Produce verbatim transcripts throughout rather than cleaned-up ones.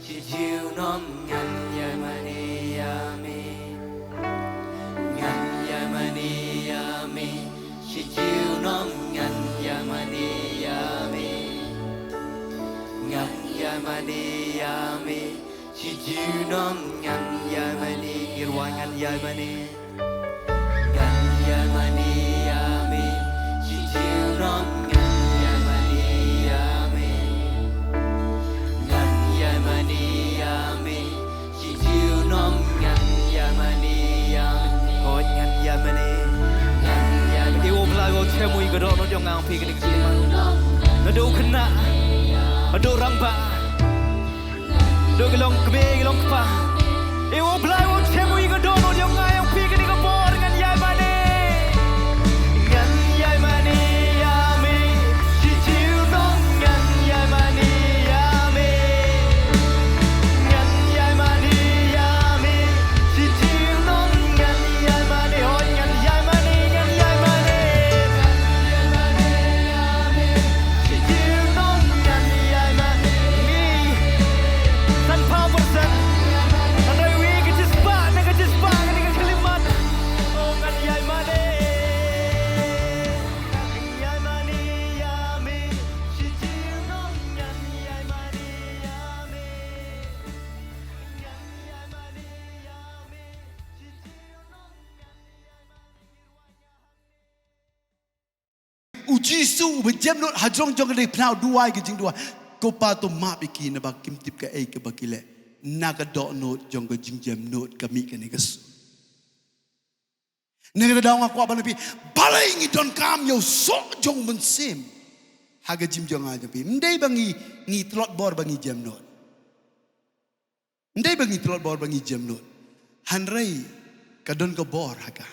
Shi junom ngan ïai mane ïa me. Ngan ïai mane ïa me. Shi junom ngan ïai mane ïa me. Ngan ïai mane ïa me. Shi junom ngan ïai mane. Ngi ruh ngan ïai mane. Ngan ïai mane ïa me. Shi junom ngan ïai mane ïa me. Ngan ïai mane ïa me. Shi junom ngan ïai mane ïa me. Hooid ngan ïai mane. Ngan ïai mane. E U Blei, U Trai, u shem ïa ka dohnud jong nga, ong phi kane ka khyllipmat. Naduh khynnah haduh rangbah. Haduh ki long kmie, ki long kpa. E U Blei, U Trai, u shem ïa ka dohnud jong nga, ong phi kane ka por, ngan ïai mane. Ngan ïai mane ïa me. Shi junom ngan ïai mane ïa me. Ngan ïai mane ïa me. Shi junom ngan ïai mane. Hooid ngan ïai mane, ngan ïai mane. Shi junom ngan ïai mane. Sanphew percent. Hynrei wi ka shispah, na ka shispah, na ka khyllipmat. Oh, ngan ïai mane. Ngan ïai mane ïa me. Shi junom ngan ïai mane ïa me. Ngan ïai mane ïa me. Shi junom ngan ïai mane. U Jisu uba jem nud hajrong jong ka dei, pynduwai ka jingduwai. Ko Pa, to map ïa ki naba kim tip kaei kaba ki leh. Na ka dohnud jong ka jingjemnud ka mih kane ka sur. Na kata ka daw nga kwah ban ong ïa phi, balei ngi donkam ïa u soh jong u Mynsiem ha ka jingim jong nga jong phi. Ym dei ba ngi, ngi tlot bor ba ngi jem nud. Ym dei ba ngi tlot bor ba ngi jem nud. Hynrei ka don ka bor ha ka.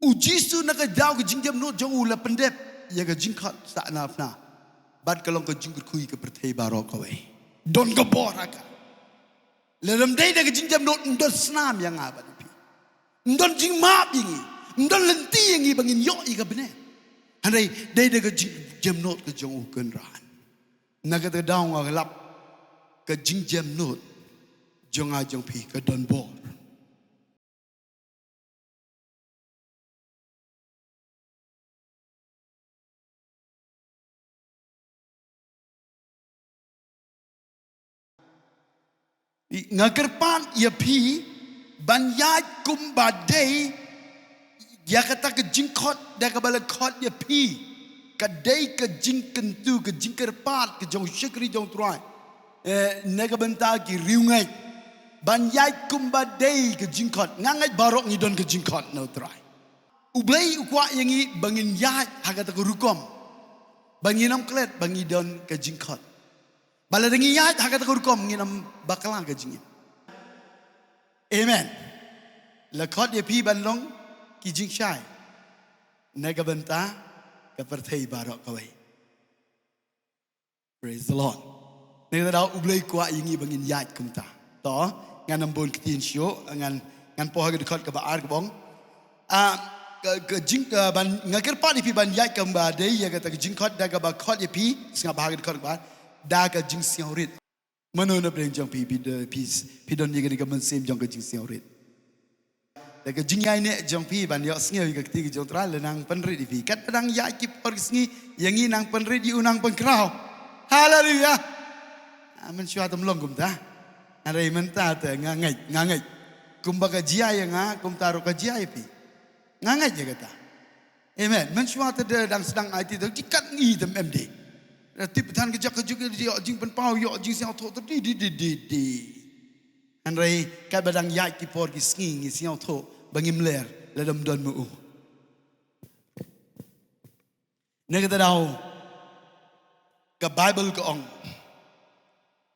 U Jisu na ka daw ka jingjemnud jong u la pyndep ïa ka jingkhot sah na phna. Bad ka long ka jingkyrkhu ïa ka pyrthei baroh kawei. Don ka bor ha ka. Lada ym dei da ka jingjemnud, ym don snam ïa nga bad ïa phi. Ym don jingmap ïa ngi. Ym don lynti ïa ngi ba ngin ïoh ïa ka bneng. Hynrei dei da ka jingjemnud ka jong u Kynrad. Na kata ka daw nga lap ka jingjemnud jong nga jong phi ka don bor. Nga kyrpad ïa phi ban ïaid kumba dei ïa kata ka jingkhot da kaba la khot ïa phi. Ka dei ka jingkyntu, ka jingkyrpad ka jong u shakri jong u Trai. Eh, na ka bynta ki riewngeit. Ban ïaid kumba dei ka jingkhot. Nga ngeit baroh ngi don ka jingkhot na u Trai. U Blei u kwah ïa ngi ba ngin ïaid ha kata ka rukom. Ba ngin ym klet ba ngi don ka jingkhot. Ba lada ngi ïaid ha kata ka rukom ngin ym bakla ka jingim. Amen. La khot ïa phi ban long ki jingshai na ka bynta ka pyrthei baroh kawei. Praise the Lord. Na kata ka daw U Blei u kwah ïa ngi ba ngin ïaid kumta. To, ngan ym bun ktien shuh, ngan, ngan poi ha ka dkhot kaba ar kaba ong. Ah, ka, ka jing, ah, ban, nga kyrpad ïa phi ban ïaid kumba dei ïa kata ka jingkhot da kaba khot ïa phi, sngap ha ka dkhot kaba ar, da ka jingsngewrit. Mano na pdeng jong phi, phi, phi, phi don ïa kane ka mynsiem jong ka jingsngewrit. Da ka jingïaineh jong phi ban ïohsngew ïa ka ktien ka jong u Trai la nang pynrit ïa phi. Katba dang ïaid ki por ki sngi, ïa ngi nang pynrit, ïa u nang pynkhraw. Haleluya. Ah, mynshuwa te ym long kumta. Hynrei mynta te nga ngeit, nga ngeit. Kumba ka jia ïa nga, kumta ruh ka jia ïa phi. Nga ngeit ïa kata. Amen. Mynshuwa te da dang sdang aiti te, te kat ngi te ym em de. Da tip than ka jaka juk, ïoh jingpynpaw, ïoh jingsngewthuh te di, di, di, di, di. Hynrei katba dang ïaid ki por ki sngi ngi sngewthuh ba ngim ler lada ym don ma u. Na kata ka daw ka Baibl ka ong,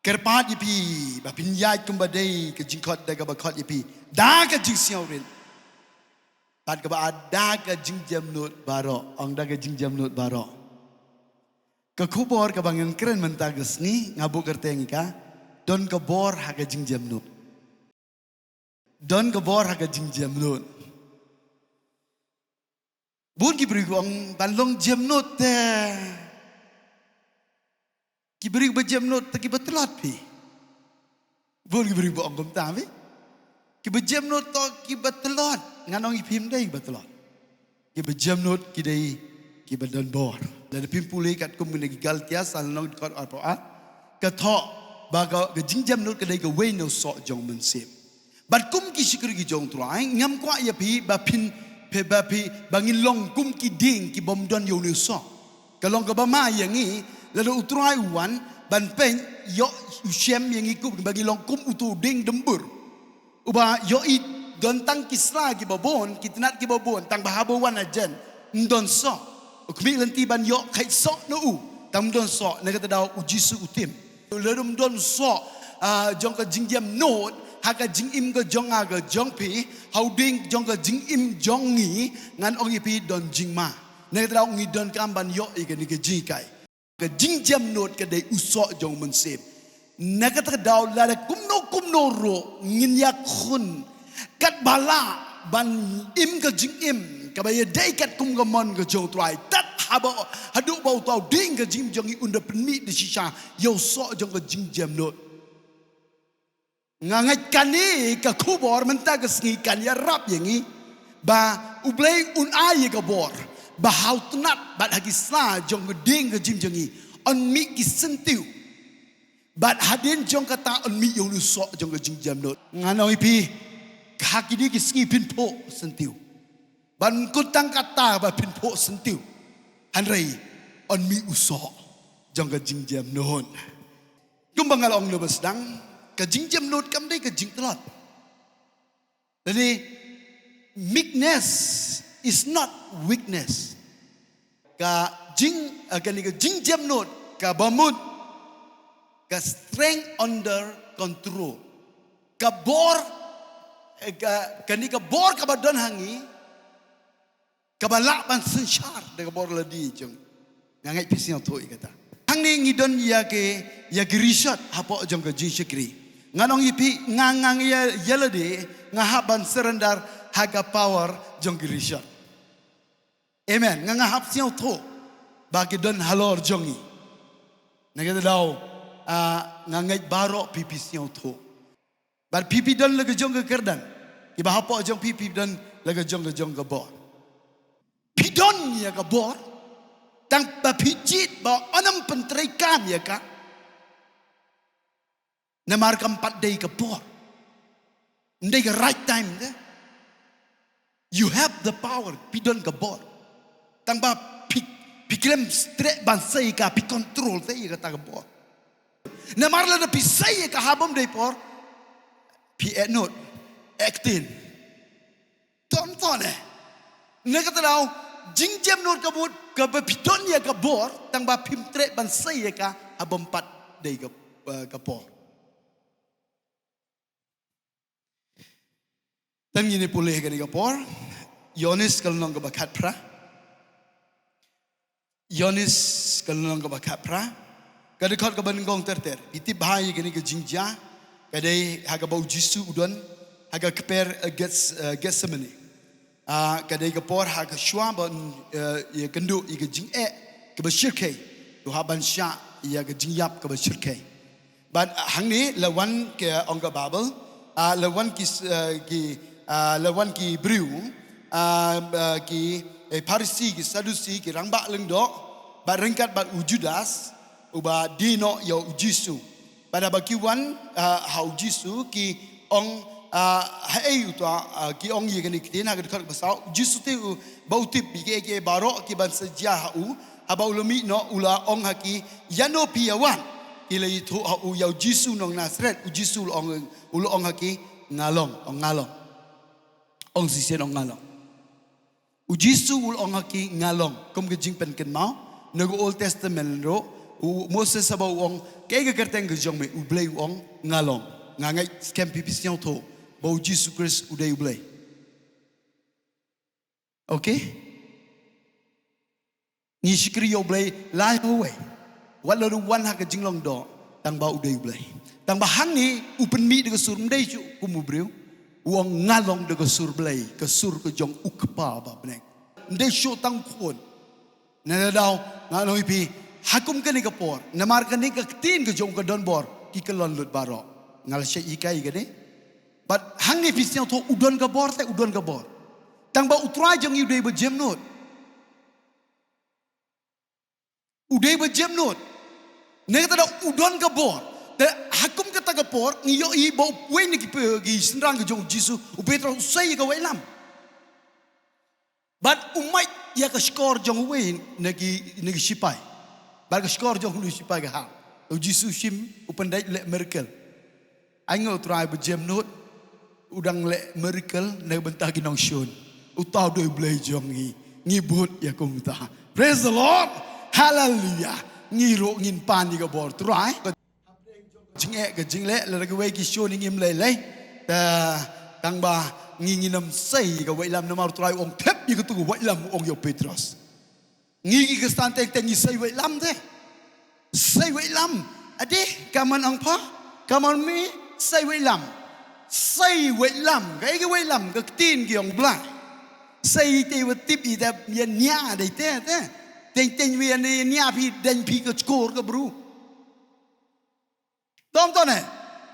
kyrpad ïa phi ba phin ïaid kumba dei ka jingkhot da kaba khot ïa phi da ka jingsngewrit. Bad kaba ar, da ka jingjemnud baroh. Ong da ka jingjemnud baroh. Ka khubor kaba ngan kren mynta ka sngi, nga buh kyrteng ïa ka, don ka bor ha ka jingjemnud. Don ka bor ha ka jingjemnud. Bun ki briew ki ong ban long jemnud te Ki briew ba jem nud te ki ba tlot phi. Bun ki briew ba ong kumta phi. Ki ba jem nud to ki ba tlot. Ngan ong ïa phi ym dei ki ba tlot. Ki ba jem nud ki dei ki ba don bor. Lada phim pule katkum ki Galatia sa lynnong dkhot arphew ar. Ka thoh ba ka, ka jingjem nud ka dei kawei na u soh jong u mynsiem. Bad kum ki shakri ki jong u Trai, ngam kwah ïa phi ba phin, phi ba phi, ba ngin long kum ki dieng ki bym don ïa une u soh. Ka long kaba ma ïa ngi, lada u Trai u wan, ban pyn ïoh u shem ïa ngi kum, ba ngi long kum uto u dieng dymbur. Uba ïohi don tang ki sla kiba bun, ki tnat kiba bun, tang ba haba wan hajan, ym don soh. U khmih lynti ban ïoh khait soh na u, tang ym don soh, na kata daw u Jisu u tim. Lada ym don soh, ah, jong ka jingjem nud, ha ka jingim ka jong nga ka jong phi, ha u dieng jong ka jingim jong ngi, ngan ong ïa phi don jingma. Na kata daw ngi donkam ban ïoh ïa kane ka jinghikai. Ka jingjem nud ka dei u soh jong u mynsiem. Na kata ka daw lada kumno kumno ruh ngin ïakhun katba lah ban im ka jingim kaba ïadei katkum ka mon ka jong u Trai. Tad haba haduh ba uta u dieng ka jingim jong ngi un da pynmih da shisha ïa u soh jong ka jingjem nud. Nga ngeit kane ka khubor mynta ka sngi kan ïarap ïa ngi ba U Blei un ai ïa ka bor ba ha u tnat bad ha ki sla jong ka dieng ka jingim jong ngi yn mih ki syntiew. Bad hadien jong kata yn mih ïa une u soh jong ka jingjem nud. Ngan ong ïa phi, ha kine ki sngi phin phuh syntiew. Bad ym kut tang kata ba phin phuh syntiew, hynrei yn mih u soh jong ka jingjem nud. Kumba nga la ong lypa sdang, ka jingjem nud kam dei ka jingtlot. Lane, meekness is not weakness. Ka jing, eh, kane ka jingjem nud, kaba mut, ka strength under control. Ka bor, eh, ka, kane ka bor kaba don ha ngi, kaba lah ban synshar da ka bor lade jong. Nga ngeit phi sngewthuh ïa kata. Hangne ngi don ïa ki, ïa ki rishot hapoh jong ka jingshakri. Ngan ong ïa phi, nga, nga, ïa, ïa lade, nga hap ban surrender ha ka power jong ki rishot. Amen. Nga, nga hap sngewthuh ba ki don halor jong ngi. Na kata daw, ah, nga ngeit baroh phi phi sngewthuh. Bad phi phi don la ka jong ka kyrdan. Kiba hapoh jong phi phi don la ka jong ka jong ka bor. Phi don ïa ka bor. Tang ba phi jied ba yn ym pyntreikam ïa ka. Namar kam pat dei ka bor. Ym dei ka right time te. You have the power, phi don ka bor. Tang ba phi, phi khlem streh ban sei ka, phi control te ïa kata ka bor. Namar lada phi sei ïa ka ha bym dei por, phi eh nud, eh ktien. Ton ton eh. Na kata daw, jingjem nud ka mut, kaba phi don ïa ka bor, tang ba phim treh ban sei ïa ka, ha bym pat dei ka, eh, ka por. Tang ngin ïa pule ha kane ka por. Ïoannis ka lynnong kaba khatphra. Ïoannis ka lynnong kaba khatphra. Ka dkhot kaba nyngkong ter ter. Phi tip bha ïa kane ka jingjia. Ka dei ha kaba u Jisu u don ha ka kper, eh, Gets-, eh, Getsemane. Ah, ka dei ka por ha ka shuwa ba, eh, ïakynduh ïa ka jingeh kaba shyrkhei. To hap ban shah ïa ka jingïap kaba shyrkhei. Bad hangne la wan ki ong ka Baibl, ah, la wan ki, eh, ki, ah, la wan ki briew, ah, ah, ki, eh, Pharisi, ki Sadusi, ki rangbah lyngdoh, bad ryngkat bad u Judas, uba die noh ïa u Jisu. Bad haba ki wan, ah, ha u Jisu, ki ong, ah, haei uta, ah, ki ong ïa kane ka ktien ha ka dkhot kaba saw, u Jisu te u, ba u tip ïa kiei kiei baroh ki ban sa jia ha u, haba u la mih noh u la ong ha ki, ïano phi ïa wan? Ki la ïathuh ha u ïa u Jisu nong Nasaret, u Jisu u la ong, u la ong ha ki, nga long, ong nga long. Ong shisien ong nga long. U Jisu u la ong ha ki nga long, kum ka jingpynkynmaw, na ka Old Testament ruh, u Moses haba u ong, kaei ka kyrteng ka jong me, u Blei u ong, nga long. Nga ngeit skhem phi phi sngewthuh, ba u Jisu Khrist u dei u Blei. Okay? Ngi shakri ïa u Blei, lai hawei. Wat la ruh wan ha ka jinglong doh, tang ba u dei u Blei. Tang ba hangne, u pynmih da ka sur, ym dei shuh kum u briew. U ong nga long da ka sur Blei, ka sur ka jong u Kpa ba bneng. Ym dei shuh tang u khun. Na kata daw, nga ong ïa phi, Ha kum kane ka por, namar kane ka ktien ka jong u ka don bor, ki kyllon lut baroh. Nga la shait hikai kane. Bad hangne phi sngewthuh u don ka bor te, u don ka bor. Tang ba U Trai jong ngi u dei ba jemnud. U dei ba jemnud. Ne kata da u don ka bor. Te ha kum kata ka por, ngi ïohi ba uwei na ki pe-, ki synran ka jong u Jisu, u Petros u sei ïa ka waitlam. Bad u mait ïa ka shkor jong uwei na ki, na ki shipai. Bad ka shkor jong u shipai ka hap. U Jisu shim, u pyndait, u leh miracle. Ai ngi, U Trai ba jemnud, u dang leh miracle na ka bynta ki nongshun. Uta u dei U Blei jong ngi. Ngi bud ïa kumta. Praise the Lord. Hallelujah. Ngi ruh ngin pan ïa ka bor Trai. Jingeh ka jingleh, lada kiwei ki shun ngim lei lei. Ta, tang ba ngi, ngin ym sei ka waitlam, namar U Trai u ong thep ïa katu ka waitlam, u ong ïa u Petros. Ngi ki Khristan teng teng ngi sei waitlam te. Sei waitlam. Ade, come on, Ong Pha. Come on, Mi. Sei waitlam. Sei waitlam. Kaei ka waitlam, ka ktien ka jong U Blei. Sei te wat tip ïa te, ïa nia dei te, te. Teng teng ïa nia phi, dang phi ka shkor ka bru. Tom tom ne.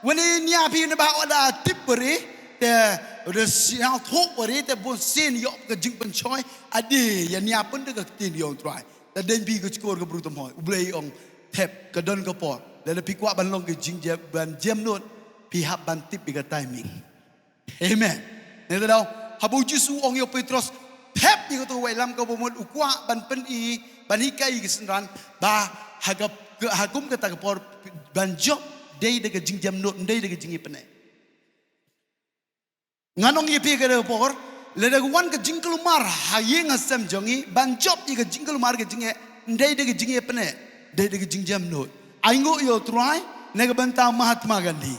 Wani nia phi ne ba wada tip bari, te wada sngewthuh bari, te bun sien ïoh ka jingpynshoi, ade, ïa nia pynda ka ktien ka jong U Trai. Te dang phi ka shkor ka bru tam hoi. U Blei ong thep, ka don ka por. Lada phi kwah ban long ka jingjem, ban jemnud, phi hap ban tip ïa ka timing. Amen. Nangta daw, haba u Jisu u ong ïa u Petros, thep ïa kato ka waitlam, kaba mut u kwah ban pyni, ban hikai ïa ki synran, ba ha ka, ha kum kata ka por ban jop, dei da ka jingjemnud, ym dei da ka jingïapyneh. Ngan ong ïa phi kata ka por, lada ka wan ka jingkulmar ha ïing ha sem jong ngi, ban jop ïa ka jingkulmar ka jingeh, ym dei da ka jingïapyneh, dei da ka jingjemnud. Ainguh ïa u Trai, na ka bynta Mahatma Gandhi.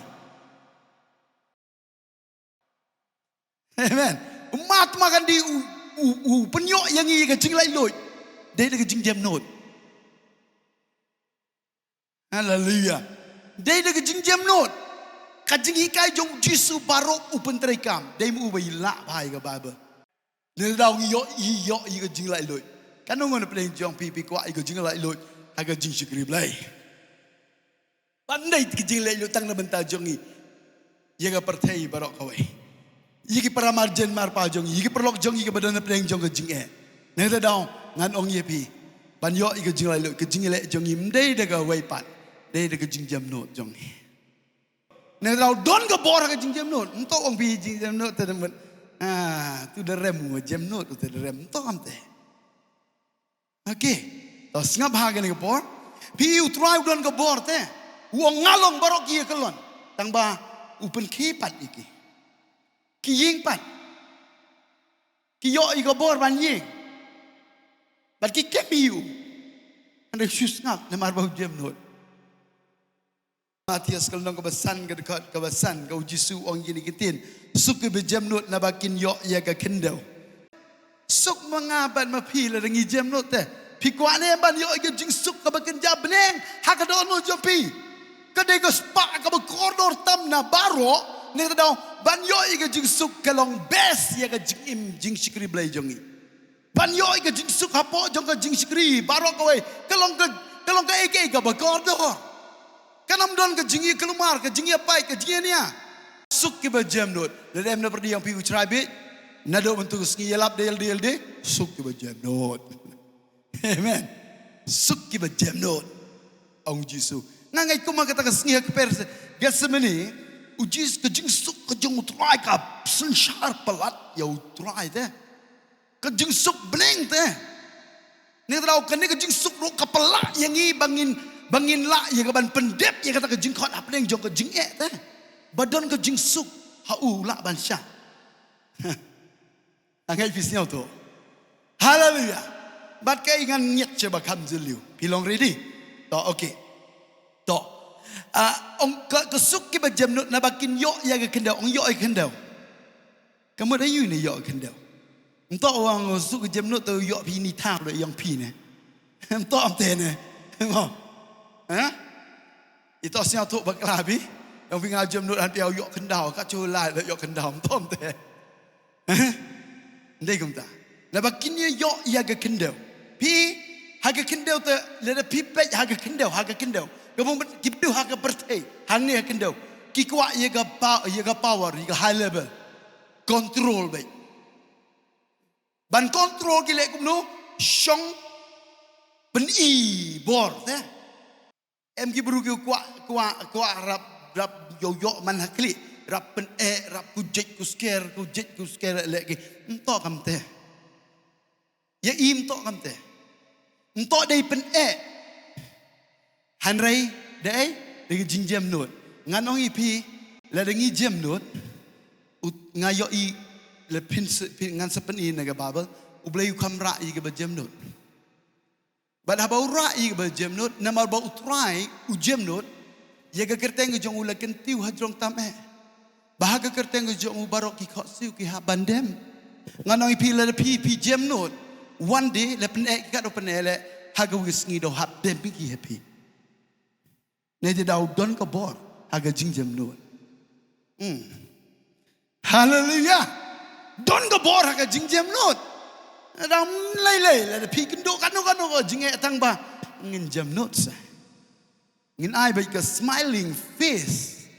Amen. U Mahatma Gandhi u, u, u pynïoh ïa ngi ka jinglaitluid. Dei da ka jingjemnud. Haleluya. Dei da ka jingjemnud. Ka jinghikai jong u Jisu baroh u pyntreikam. Dei ma u ba i lah bha ïa ka Baibl. Nangta daw ngi ïoh, i ïoh ïa ka jinglaitluid. Katno ngut na pdeng jong phi phi kwah ïa ka jinglaitluid ha ka jingshakri Blei. Ban dei ka jinglaitluid tang na bynta jong ngi. Ïa ka pyrthei baroh kawei. Ïa ki para marjan marpa jong ngi, ïa ki paralok jong ngi kiba don na pdeng jong ka jingeh. Nangta daw ngan ong ïa phi. Ban ïoh ïa ka jinglaitluid, ka jinglaitluid jong ngi ym dei da kawei pat. Dei da ka jingjemnud jong ngi. Nangta daw don ka bor ha ka jingjemnud. Ym toh ong phi jingjemnud te da mut. Ah, tu da rem u jemnud, tu da rem. Ym toh kam te. Okay. To sngap ha kane ka por. Phi, u Trai u don ka bor te. U ong nga long baroh ki ïa kyllon. Tang ba u pynkhie pat ïa ki. Ki ïeng pat. Ki ïoh ïa ka bor ban ïeng. Bad ki kem ïa u. Hynrei shu sngap namar ba u jemnud. Mathaios ka lynnong kaba san ka dkhot kaba san, ka u Jisu u ong kine ki ktien. Suk kiba jemnud naba kin ïoh ïa ka khyndew. Suk ma nga bad ma phi lada ngi jemnud te. Phi kwah ne ban ïoh ïa ka jingsuk kaba kynja bneng ha ka dohnud jong phi. Ka dei ka spah kaba kordor tam na baroh, ne ka daw ban ïoh ïa ka jingsuk ka long best ïa ka jingim jingshakri Blei jong ngi. Ban ïoh ïa ka jingsuk hapoh jong ka jingshakri baroh kawei. Ka long ka, ka long kaei kaei kaba kordor. Kan ym don ka jingïakulmar, ka jingïapait, ka jingïania. Suk kiba jemnud. Lada em na pyrdi ïa phi u Trai beit. Naduh mynta ka sngi ïalap de ïalap de ïalap de. Suk kiba jemnud. Amen. Suk kiba jemnud. Ong Jisu. Nga ngeit kumba kata ka sngi ha kper Gethsemane. U Jisu, ka jingsuk ka jong u Trai ka synshar palat ïa u Trai te. Ka jingsuk bneng te. Nangta daw kane ka jingsuk ruh ka pynlah ïa ngi ba ngin, ba ngin lah ïa ka ban pyndep ïa kata ka jingkhot hapdeng jong ka jingeh te. Ba don ka jingsuk ha u lah ban shah. Nga ngeit phi sngewthuh. Haleluya. Bad kaei ngan ngiat sha ba kham jylliew. Phi long ready? To, okay. To. Ah, ong ka, ka suk kiba jemnud naba kin ïoh ïa ka khyndew, ong ïoh ïa ka khyndew. Ka mut aïu ne ïoh khyndew? Ym toh u ong suk jemnud te ïoh phi ni thar da ïong phi ne. Ym toh ym te ne. Mo. Ha? Ito sngewthuh bakla phi. Ïong phi nga jemnud han phi ïoh khyndew, ka chu lai da ïoh khyndew, ym toh ym te. Ha? Ndei kumta. Naba kin ïoh ïa ka khyndew. Phi Ha ka khyndew te, lada phi peit ha ka khyndew, ha ka khyndew. Ka bym, ki briew ha ka pyrthei, hangne ha khyndew, ki kwah ïa ka pa-, ïa ka power, ïa ka high level. Control beit. Ban control ki leh kumno? Shong pyni bor te. Em ki briew ki kwah, kwah, kwah rap, rap ïoh, ïoh man ha khlieh, rap pyneh, rap kujit kusker, kujit kusker leh ki. Ym toh kamte. Ïa i ym toh kamte. Ym toh dei pyneh. Hynrei dei, dei ka jingjemnud. Ngan ong ïa phi, lada ngi jemnud, ut-, nga ïohi, la phin se-, phin, ngan sa pyni na ka Baibl, U Blei u kham rah ïa kaba jemnud. Bad haba u rah ïa kaba jemnud, namar ba U Trai u jemnud, ïa ka kyrteng ka jong u la kyntiew hajrong tam eh. Ba ha ka kyrteng ka jong u baroh ki khohsiew ki hap ban dem. Ngan ong ïa phi, lada phi, phi jemnud, one day la pyneh ki, katno pyneh leh, ha kawei ka sngi da hap dem ki ha phi. Nangta daw don ka bor ha ka jingjemnud. Hmm. Haleluia. Don ka bor ha ka jingjemnud. Dang lei lei, lada phi kynduh kano kano ka jingeh tang ba ngin jemnud sa. Ngin ai beit ka smiling face.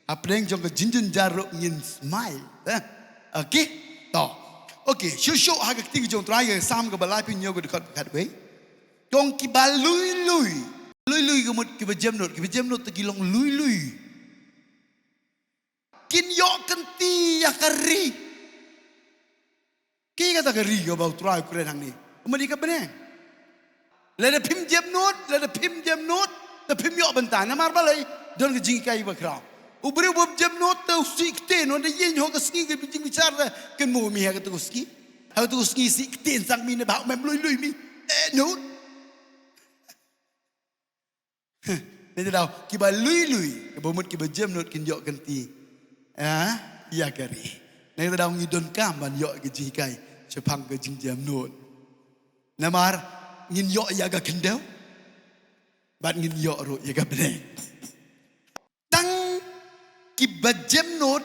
Hapdeng jong ka jingjynjar ruh ngin smile. Eh? Okay? To. Okay, shuh shuh ha ka ktien ka jong U Trai, ka Salm kaba laiphew hynñiew, ka dkhot khatwei. Ka ong kiba lui lui. Lui lui ka mut kiba jemnud, kiba jemnud te ki long lui lui. Kin ïoh kynti ïa ka ri. Ki kata ka ri kaba U Trai u kren hangne. Mut ïa ka bneng. Lada phim jemnud, lada phim jemnud, te phim ïoh bynta. Namar balei? Don ka jinghikai bakhraw. U briew bym jemnud te u sih ktien, u da ïeng ha ka sngi ka jingbishar te, kynmaw mi ha kata ka sngi. Ha kata ka sngi sih ktien sang mi, ne ba mem lui lui mi. Eh, nud. Nangta daw, kiba lui lui, kaba mut kiba jemnud kin ïoh kynti. Ah, ïa ka ri. Nangta daw ngi donkam ban ïoh ka jinghikai shaphang ka jingjemnud. Namar ngin ïoh ïa ka khyndew, bad ngin ïoh ruh ïa ka bneng. Tang kiba jemnud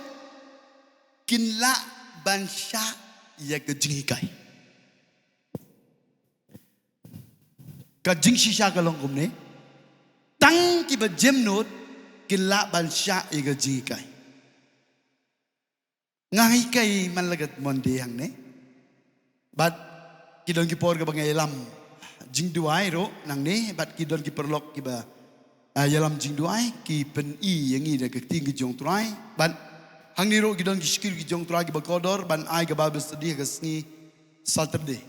kin lah ban shah ïa ka jinghikai. Ka jingshisha ka long kumne. Tang kiba jemnud kin lah ban shah ïa ka jinghikai. Nga hikai man la ka Monday hangne. Bad ki don ki por kaba nga ïalam jingduwai ruh nangne, bad ki don ki paralok kiba, ah, ïalam jingduwai, ki pyni ïa ngi da ka ktien ka jong U Trai. Bad hangne ruh ki don ki skhir ki jong U Trai kiba kordor ban ai ka Bible study ha ka sngi Saturday.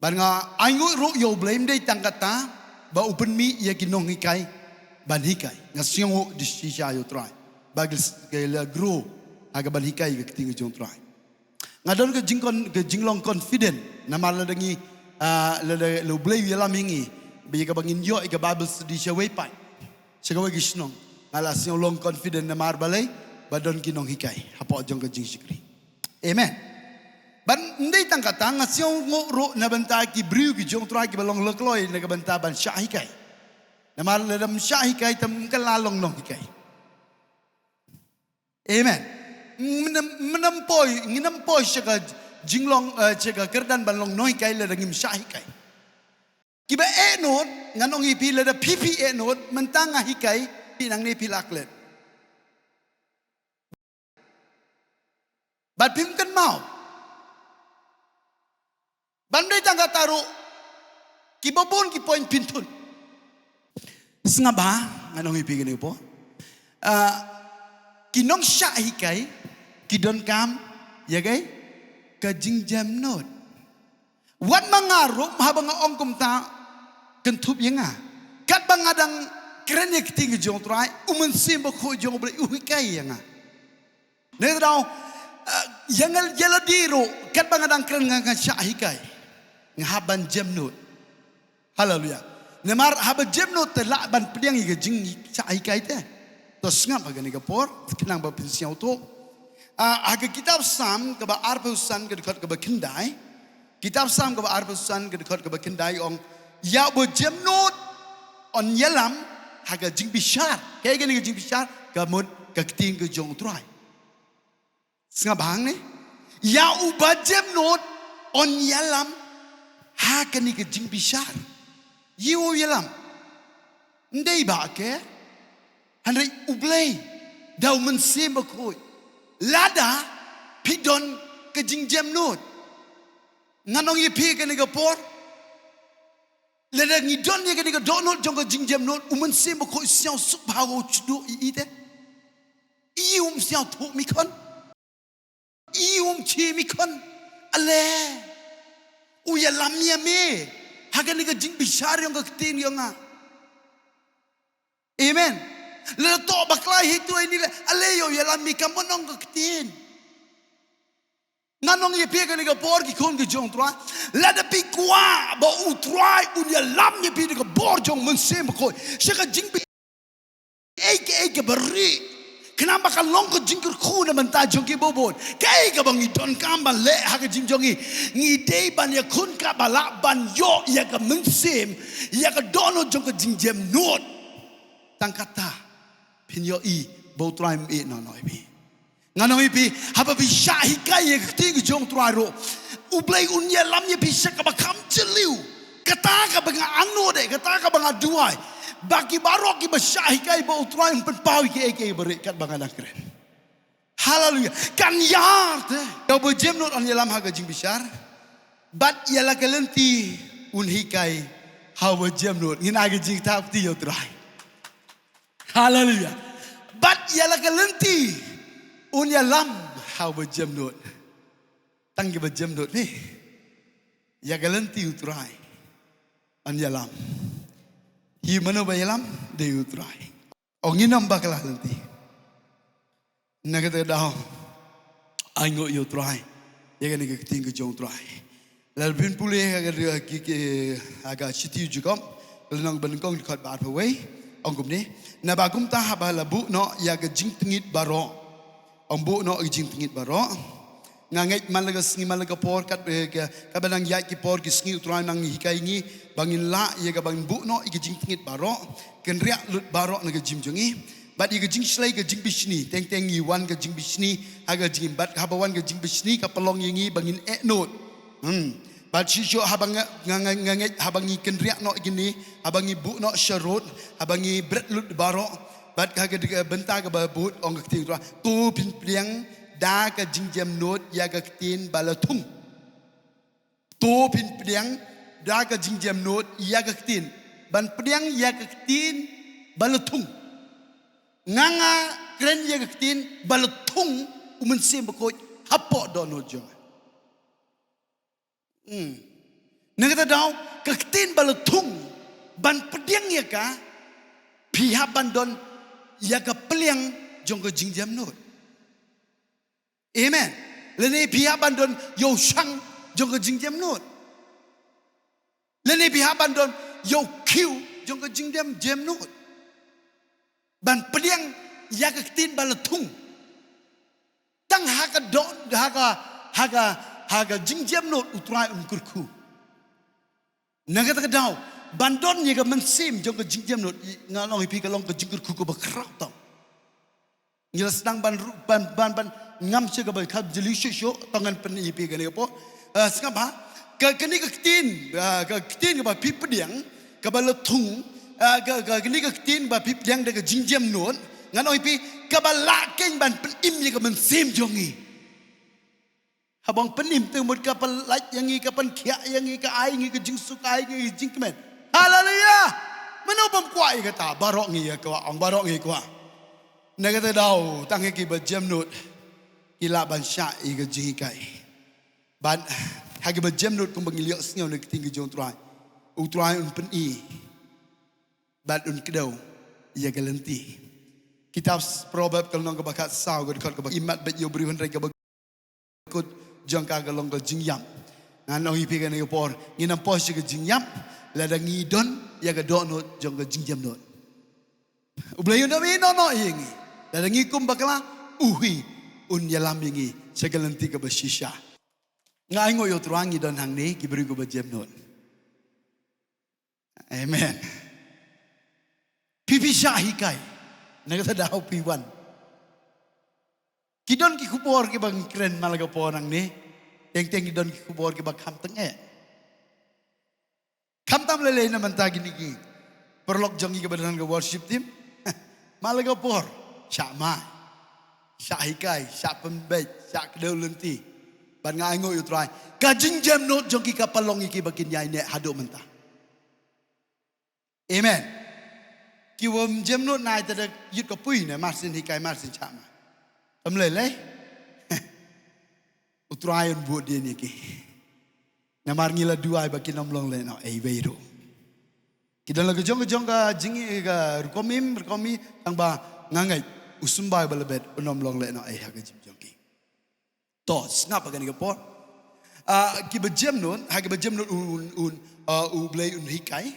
Bad nga ainguh ruh ïa U Blei ym dei tang kata ba u pynmih ïa ki nonghikai ban hikai. Nga sngewnguh da shisha ïa U Trai ba ki la grow ha ka ban hikai ka ktien ka jong U Trai. Nga don ka jingkon, ka jinglong confident namar lada ngi, ah, lada U Blei u ïalam ïa ngi ba ïa kaba ngin ïoh ïa ka Bible study sha wei pat, sha kawei ka shnong, nga la sngew long confident namar balei? Ba don ki nonghikai hapoh jong ka jingshakri. Amen. Bad ym dei tang kata, nga sngewnguh ruh na bynta ki briew ki jong U Trai kiba long la kloi na ka bynta ban shah hikai. Namar lada ym shah hikai te ym kylla long nonghikai. Amen. Ngin ym, ngin ym poi, ngin ym poi sha ka jinglong, eh, sha ka kyrdan ban long nonghikai lada ngim shah hikai. Kiba eh nud, ngan ong ïa phi, lada phi phi eh nud, mynta nga hikai, phi nangne phi la klet. Bad phim kynmaw. Bad ym dei tang kata ruh, kiba bun ki point phin thut. Sngap bha, ngan ong ïa phi kane ka por. Ah, ki nongshah hikai ki donkam ïa kaei? Ka jingjemnud. Wat ma nga ruh, haba nga ong kumta, kynthup ïa nga. Katba nga dang kren ïa ka ktien ka jong U Trai, U Mynsiem Bakhuid jong U Blei u hikai ïa nga. Nangta daw, eh, ïa nga, ïa lade ruh, katba nga dang kren nga, nga shah hikai. Nga hap ban jemnud. Haleluia. Namar haba jemnud te lah ban pdiang ïa ka jingshah hikai te. To sngap ha kane ka por, khnang ba phin sngewthuh. Ah, ha ka kitab Salm kaba arphew san ka dkhot kaba khyndai. Kitab Salm kaba arphew san ka dkhot kaba khyndai ong, ïa uba jemnud yn ïalam ha ka jingbishar. Kaei kane ka jingbishar? Ka mut ka ktien ka jong U Trai. Sngap bha hangne. Ïa uba jemnud yn ïalam Ha kane ka jingbishar, ïa u ïalam. Ym dei ba ke, hynrei U Blei da U Mynsiem Bakhuid. Lada phi don ka jingjemnud, ngan ong ïa phi kane ka por, lada ngi don ïa kane ka dohnud jong ka jingjemnud, U Mynsiem Bakhuid u sngewsuk bha u shu duh ïa i te. I um sngewthuh mi khun. I um chim mi khun. Ale, u ïalam ïa me ha kane ka jingbishar jong ka ktien jong nga. Amen. Lada toh bakla hi tu ini le, ale, ïa u ïalam mi, kam ban ong ka ktien. Ngan ong ïa phi kane ka por, ki khun ki jong U Trai, lada phi kwah ba U Trai un ïalam ïa phi da ka bor jong U Mynsiem Bakhuid sha ka jingbi- ei, kaei kaba rieh. Khnang ba kan long ka jingkyrkhu na bynta jong ki ba bun. Kaei kaba ngi donkam ban leh ha ka jingim jong ngi, ngi dei ban ïakhun ka ba lah ban ïoh ïa ka mynsiem, ïa ka dohnud jong ka jingjemnud. Tang kata phin ïohi ba U Trai um ïehnoh noh ïa phi. Ngan ong ïa phi, haba phi shah hikai ïa ka ktien ka jong U Trai ruh, U Blei un ïalam ïa phi sha kaba kham jylliew. Kata kaba nga angnud, kata kaba nga duwai, ba ki baroh kiba shah hikai ba U Trai un pynpaw ïa kiei kiei ba rieh katba nga dang kren. Haleluia. Kan ïar te. Ïa uba jemnud un ïalam ha ka jingbishar, bad ïa la ka lynti un hikai ha uba jemnud. Ngin ai ka jingthap kti ïa U Trai. Haleluia. Bad ïa la ka lynti un ïalam ha uba jemnud. Tang kiba jemnud hi. Ïa ka lynti U Trai un ïalam. Hi mano ba ïalam? Dei U Trai. Ong ngin ym bakla lynti. Na kata ka daw, ai nguh ïa U Trai ïa kane ka ktien ka jong U Trai. Lada phin pule ha ka, ki, ki, ha ka shithi u Jakob, ka lynnong ba nyngkong, dkhot ba arphew wei, ong kumne: Naba kumta haba la buh noh ïa ka jingtngit baroh, ong buh noh ïa ka jingtngit baroh. Nga ngeit man la ka sngi man la ka por, kat, eh, ka, katba nang ïaid ki por ki sngi, U Trai nang hikai ngi ba ngin lah ïa kaba ngin buh noh ïa ka jingtngit baroh, kynriah lut baroh na ka jingim jong ngi. Bad ïa ka jingshlei ka jingbishni, teng teng ngi wan ka jingbishni ha ka jingim, bad haba wan ka jingbishni ka pynlong ïa ngi ba ngin eh nud. Hmm. Bad shisha haba nga, nga, nga, nga ngeit haba ngi kynriah noh ïa kine, haba ngi buh noh sharud, haba ngi bret lut baroh, bad ha ka, ka bynta kaba bud, ong ka ktien U Trai: To phin pdiang da ka jingjemnud ïa ka ktien ba la thung. To phin pdiang da ka jingjemnud ïa ka ktien. Ban pdiang ïa ka ktien ba la thung. Nga nga kren ïa ka ktien ba la thung U Mynsiem Bakhuid hapoh dohnud jong nga. Hmm. Na kata daw, ka ktien ba la thung, ban pdiang ïa ka, phi hap ban don ïa ka pliang jong ka jingjemnud. Amen. Lane phi hap ban don ïa u shang jong ka jingjemnud. Lane phi hap ban don ïa u khiew jong ka jingjemnud. Ban pdiang ïa ka ktien ba la thung. Tang ha ka doh, ha ka, ha ka, ha ka jingjemnud U Trai un kyrkhu. Na kata ka daw, ban don ïa ka mynsiem jong ka jingjemnud, nga ong ïa phi, ka long ka jingkyrkhu kaba khraw tam. Ngi la sdang ban ru-, ban, ban, ban ngam sha kaba kham jylliew shuh shuh, to ngan pyni ïa phi kane ka por. Ah, sngap ha. Ka, kane ka ktien, ah, ka ktien kaba phi pdiang, kaba la thung, ah, ka, ka, kane ka ktien ba phi pdiang da ka jingjemnud, ngan ong ïa phi, kaba lah keiñ ban pynim ïa ka mynsiem jong ngi. Haba ong pynim, te mut ka pynlait ïa ngi, ka pynkhiah ïa ngi, ka ai ngi ka jingsuk, ka ai ngi ka jingkmen. Haleluia! Mano bym kwah ïa kata? Baroh ngi ïa kwah, ong, baroh ngi kwah. Na kata daw, tang ha kiba jemnud ki lah ban shah ïa ka jinghikai. Bad ha kiba jemnud, kumba ngi la ïohsngew na ka ktien ka jong U Trai, U Trai un pyni bad un kdew ïa ka lynti. Kitab Proverb ka lynnong kaba khatsaw, ka dkhot kaba, imat bad ïa u briew hynrei kaba kut jong ka ka long ka jingïap. Ngan ong ïa phi kane ka por, ngin ym poi sha ka jingïap lada ngi don ïa ka dohnud jong ka jingjemnud. U Blei un ym ïehnoh noh ïa ngi lada ngi kum bakla, u hi un ïalam ïa ngi sha ka lynti kaba shisha. Nga ai nguh ïa U Trai ngi don hangne ki briew kiba jemnud. Amen. Phi, phi shah hikai. Na kata daw phi wan. Ki don ki khubor kiba ngi kren man la ka por nangne. Teng teng ki don ki khubor kiba kham tyngeh. Khamtam lei lei na mynta kine ki paralok jong ngi kiba don ha ka worship team. Mala ka por, shah mai, shah hikai, shah pynbeit, shah kdew lynti. Bad nga ainguh ïa U Trai, ka jingjemnud jong ki ka pynlong ïa ki ba kin ïai neh haduh mynta. Amen. Ki wym jemnud nai te da ïit ka pui ne, mar sien hikai mar sien shah mai. Kam lei lei. U Trai un buh dien ïa ki. Namar ngi la duwai ba kin ym long lehnohei ei wei ruh. Ki don la ka jong ka jong ka jing, ka rukom im rukom i, tang ba nga ngeit u symbai ba la bet un ym long lehnohei ha ka jingim jong ki. To, sngap ha kane ka por. Ah, kiba jemnud, ha kiba jemnud un, un, un, ah, U Blei un hikai.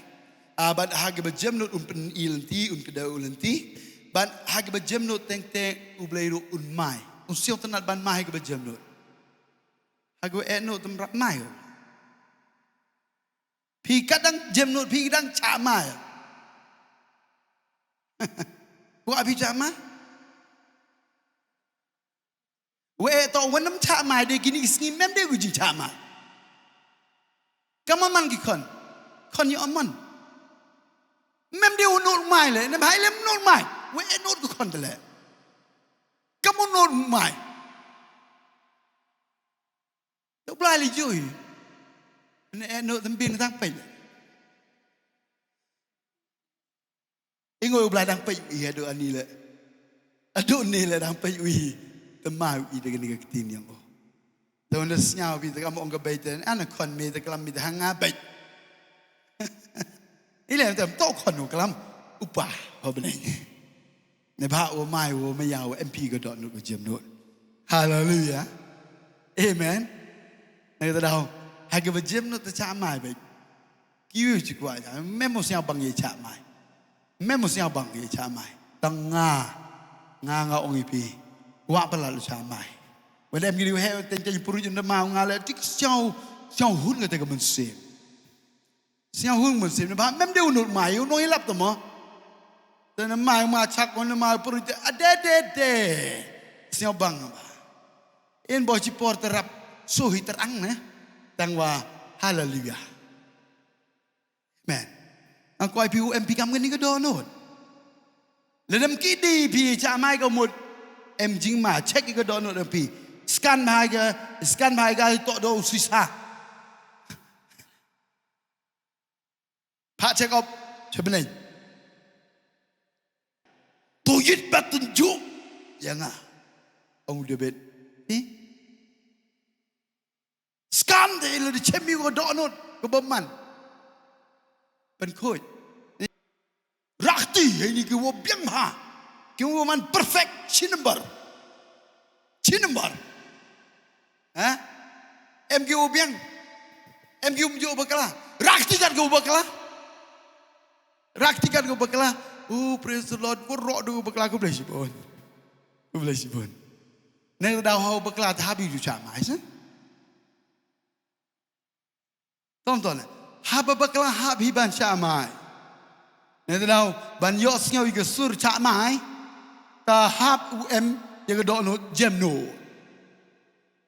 Ah, bad ha kiba jemnud un pyni lynti, un kdew lynti. Bad ha kiba jemnud teng teng U Blei ruh un mai. Un sngewtynnat ban mai ha kiba jemnud. Ha kiba eh nud te ym rap mai. Phi kat dang jemnud, phi dang shah mai. Kwah phi shah mai? Wei to, wan ym shah mai de, kine ki sngi mem de u jingshah mai. Ka mon man ki khon. Khon ïoh mon. Mem de u nud mai leh, ne bha leh nud mai. Wei nud ki khon te leh. Ka mon nud mai. To Blai leh jui. Ne eh nud te ym biang tang peit. Ïngoi U Blai dang peit ïa haduh ani leh. Haduh ni leh dang peit ïa. Te mai ïa da kane ka ktien ïa u. Te wan da sñiaw phi te kam ong ka beit te, ana khon me te klam me te ha nga beit. Ile te to khon u klam. U Pa ha bneng. Ne ba u mai u maya u em phi ka dohnud ka jemnud. Haleluya. Amen. Na kata daw, ha kaba jemnud te cha mai beit. Ki wi chi kwah cha, mem u sñiaw bang ïa cha mai. Mem u sñiaw bang ïa cha mai. Tang nga, nga nga ong ïa phi. Kwah palat u cha mai. Wan em ki riw he, ten ten puru jun da ma nga leh, tik sñiaw, sñiaw hun nga te ka mynsiem. Sñiaw hun mynsiem, ne ba mem de u nud mai, u nong ilap te mo. Te ne mai ma chak, ne mai puru te, a de, de, de. Sñiaw bang ba. In bo chi por te rap, so hi ter ang ne. Tang wa, haleluya. Amen. Ang kwai phi u em phi kam kani ka dohnud. Lada em ki di phi cha mai ka mut. Em jingma, check ka dohnud em phi. Scan bha ka, scan bha ka to do sisa. Pha check up, cha bneng. To yit bat tun ju. Ïa nga. Ong David. Ni? Scan te ila di chem ïa ka dohnud ka bymman. Pynkhuid. Rakti, hei ni ki wa biang ha. Ki wa man perfect, shi number. Shi number. Ha? Em ki wa biang. Em ki um ju bakla. Rakti kat ki wa bakla. Rakti kat ki wa bakla. Oh, praise the Lord. Wa ro du bakla, ko bless you, bon. Ko bless you, bon. Neng da ho bakla ta habi ju cha mai sa. Ton ton. Haba bakla hap hi ban shah mai. Ne te dau ban ïoh sngew ïa ka sur shah mai. Ta hap u em ïa ka dohnud jemnud.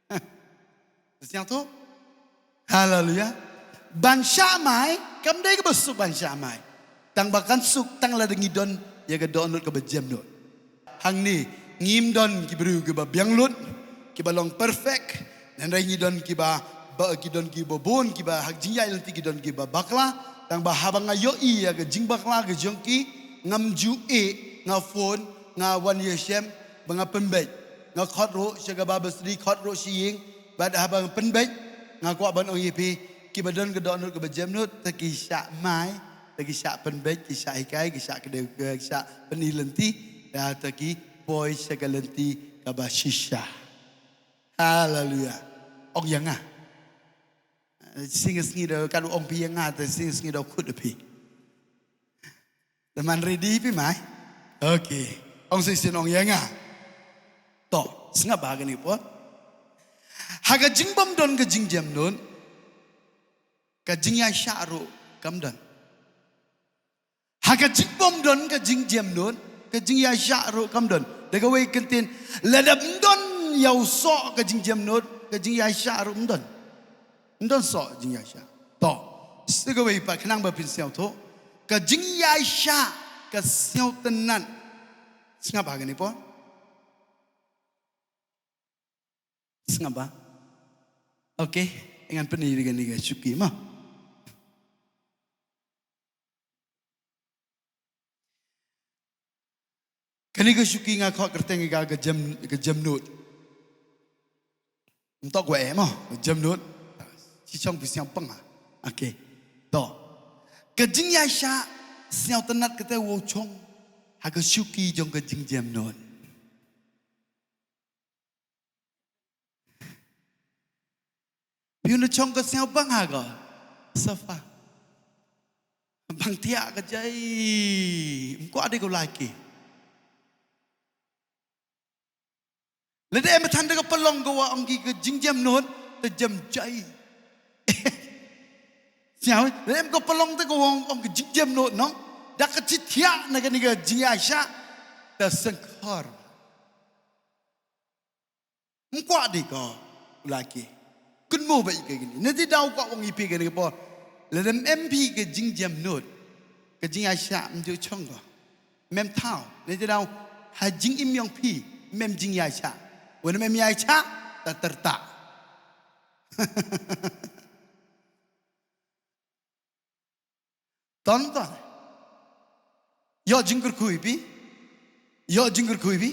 Te sñiaw to. Haleluya. Ban shah mai, kam dei kaba suk ban shah mai. Tang ba kan suk, tang lada ngi don ïa ka dohnud kaba jemnud. Hangne, ngim don ki briew kiba biang lut, kiba long perfect, hynrei ngi don kiba, ba, ki don kiba bun, kiba ha ka jingïaid lynti ki don kiba bakla, tang ba haba nga ïohi ïa ka jingbakla ka jong ki, ngam ju ïeh, nga phone, nga wan ïashem, ba nga pynbeit, nga khot ruh sha ka Bible study, khot ruh sha ïing, bad haba nga pynbeit, nga kwah ban ong ïa phi, kiba don ka dohnud kaba jemnud, te ki shah mai, te ki shah pynbeit, ki shah hikai, ki shah kdew, ki shah pyni lynti, da te ki poi sha ka lynti kaba shisha. Haleluya. Ong ïa nga. Shisngi da kat ong phi ïa nga, te shisngi da khut phi. Te man ready phi mai. Okay. Ong shisien ong ïa nga. To, sngap ba kani por. Ha ka jingbym don ka jingjemnud. Ka jingïaishah ruh kam don. Ha ka jingbym don ka jingjemnud, ka jingïaishah ruh kam don. Da kawei ka ktien, lada ym don ïa u soh ka jingjemnud, ka jingïaishah ruh ym don. Ym don soh jingïaishah. To. Sa kawei pat khnang ba phin sngewthuh. Ka jingïaishah, ka sngewtynnat. Sngap ha kane por. Sngap ba. Okay, ngan pyni ïa kane ka shuki mo. Kane ka shuki nga khot kyrteng ka, ka jem, ka jemnud. Ntok wa eh mo, ka jemnud. Shi chong phi sngewbang ha. Okay. To. Ka jingïaishah, sngewtynnat kata wow chong ha ka shuki jong ka jingjemnud. Phi un da chong ka sngewbang ha ka sofa. Bang thiah ka jai. Ym kwah de ko lai ki. Lada em than da ka palong ko wa ong ki ka jingjemnud, ta jem jai. Sngap, lada em ka palong ta ko wa ong, ong ka jingjemnud nong. Da ka chi thiah na kane ka jingïaishah, ta sngewkhor. Ym kwah de ko, u la ki. Kynmaw ba ïa kane. Nati daw kwah ong ïa phi kane ka por. Lada em phi ka jingjemnud. Ka jingïaishah ym ju chong ko. Ym em thaw. Nati daw ha jingim yong phi. Ym em jingïaishah. Wan ym em ïaishah. Ta tyrta. Ton ton. Ïoh jingkyrkhu ïa phi. Ïoh jingkyrkhu ïa phi.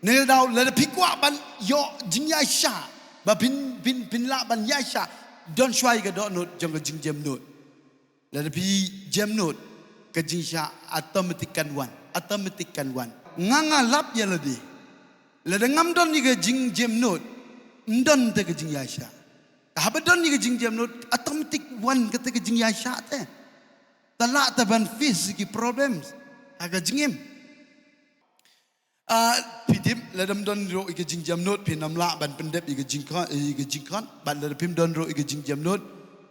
Ne daw lada phi kwah ban ïoh jingïaishah. Ba phin, phin, phin lah ban ïaishah. Don shuwa ïa ka dohnud jong ka jingjemnud. Lada phi jemnud ka jingshah automatic kan wan. Automatic kan wan. Nga nga lap ïa lade. Lada ngam don ïa ka jingjemnud. Ym don te ka jingïaishah. Haba don ïa ka jingjemnud, automatic wan kata ka jingïaishah te. Ta lah te ban face ki problems ha ka jingim. Ah, phi tip, lada ym don ruh ïa ka jingjemnud, phin ym lah ban pyndep ïa ka jingkhot, ïa ka jingkhot, bad lada phim don ruh ïa ka jingjemnud,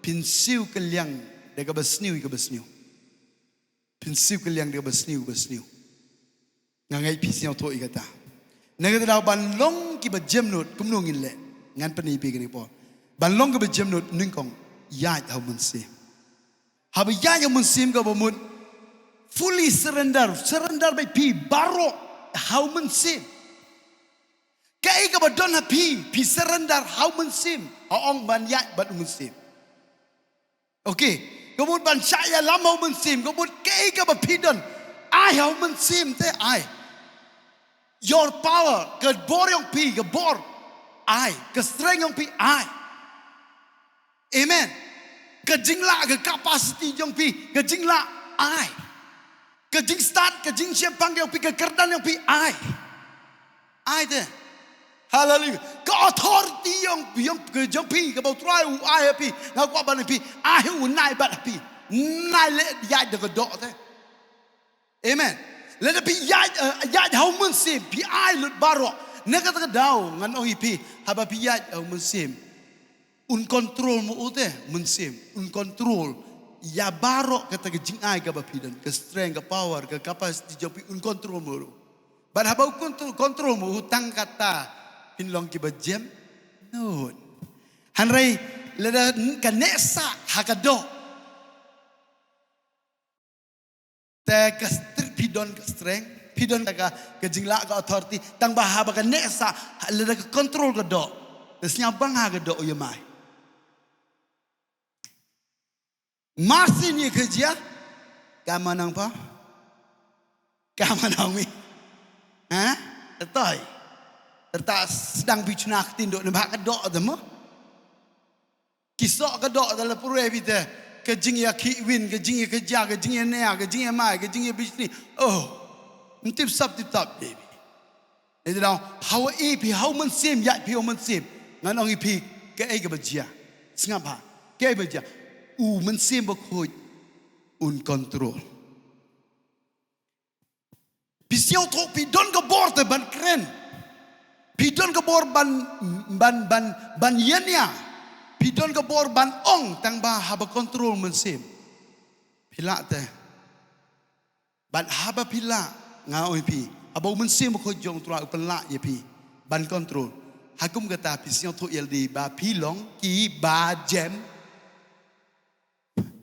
phin siew kylliang da kaba sniew ïa kaba sniew. Phin siew kylliang da kaba sniew, kaba sniew. Nga ngeit phi sngewthuh ïa kata. Na kata daw ban long kiba jemnud, kumno ngin leh. Ngan pyni ïa phi kane por. Ban long kiba jemnud nyngkong, ïaid ha u Mynsiem. Haba ïaid ha u Mynsiem kaba mut, fully surrender, surrender bad phi baroh ha u Mynsiem. Kaei kaba don ha phi, phi surrender ha u Mynsiem. Ha ong ban ïaid bad u Mynsiem. Okay. Ka mut ban shah ïalam ha u Mynsiem. Ka mut kaei kaba phi don. Ai ha u Mynsiem te ai. Your power. Ka bor yong phi, ka bor. Ai. Ka strength yong phi, ai. Amen. Ka jinglah, ka capacity yong phi, ka jinglah, ai. Ka jingstad, ka jingshemphang yong phi, ka kyrdan yong phi, ai. Ai te. Hallelujah. Ka authority yong, yong, ka jong phi, kaba u Trai u ai ha phi. Nga kwah ban phi, ai u nai bad ha phi. Nai leh ïaid da ka doh te. Amen. Lada phi ïaid, eh, ïaid ha u Mynsiem, phi ai lut baroh. Na kata ka daw, ngan ong ïa phi, haba phi ïaid ha u Mynsiem. Un control mo u te, Mynsiem. Un control. Ïa baroh kata ka jingai kaba phi don, ka strength, ka power, ka capacity jong phi, un control mo u. Bad haba u control, control mo u tang kata phin long kiba jemnud. Hynrei lada ka neh sah ha ka doh. Te ka str-, phi don ka strength, phi don ka, ka jinglah ka authority, tang ba haba ka neh sah, lada ka control ka doh. Te sngewbang ha ka doh u ïa mai. Masin ïa ka jia, ka manang pa? Ka manang mi. Ha? Tetoi. Terta sdang bi chuna ktien doh, ne ba ka doh te mo. Ki soh ka doh da la pure bi te. Ka jingïakhih win, ka jingïakajia, ka jingïania, ka jingïamai, ka jingïabishni. Oh. Ym tip sap tip tap, baby. Ïa daw, hawa i phi, ha u Mynsiem, ïa phi u Mynsiem. Ngan ong i phi, kaei kaba jia. Sngap ha. Kaei ba jia. U Mynsiem Bakhuid un control. Phi sngewthuh phi don ka bor te ban kren. Phi don ka bor ban, ban, ban, ban ïania. Phi don ka bor ban ong tang ba haba control Mynsiem. Phi lah te. Bad haba phi lah, nga ong ïa phi. Haba u Mynsiem Bakhuid jong u Trai u pynlah ïa phi. Ban control. Ha kum kata phi sngewthuh ïa lade ba phi long kiba jem.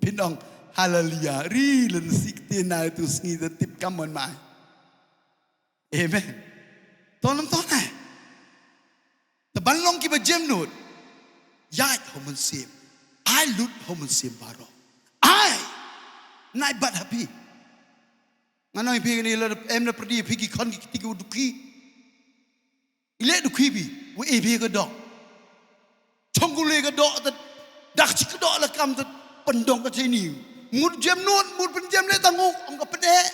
Phin ong, haleluya, ri lynsi ktien na tu sngi te tip kam mon mai. Amen. Ton nam ton eh. Te ban long kiba jemnud. Ïaid ha u Mynsiem. Ai lut ha u Mynsiem baroh. Ai. Nai bat ha phi. Ngan ong ïa phi kane, lada em na pyrdi ïa phi ki khon ki kti ki wa dukhi. I leh dukhi phi, wa e phi ka doh. Chong ku leh ka doh te, dak chi ka doh la kam te, pyndong ka cheini. Mut jemnud, mut pynjem leh tang u, ong ka pyneh.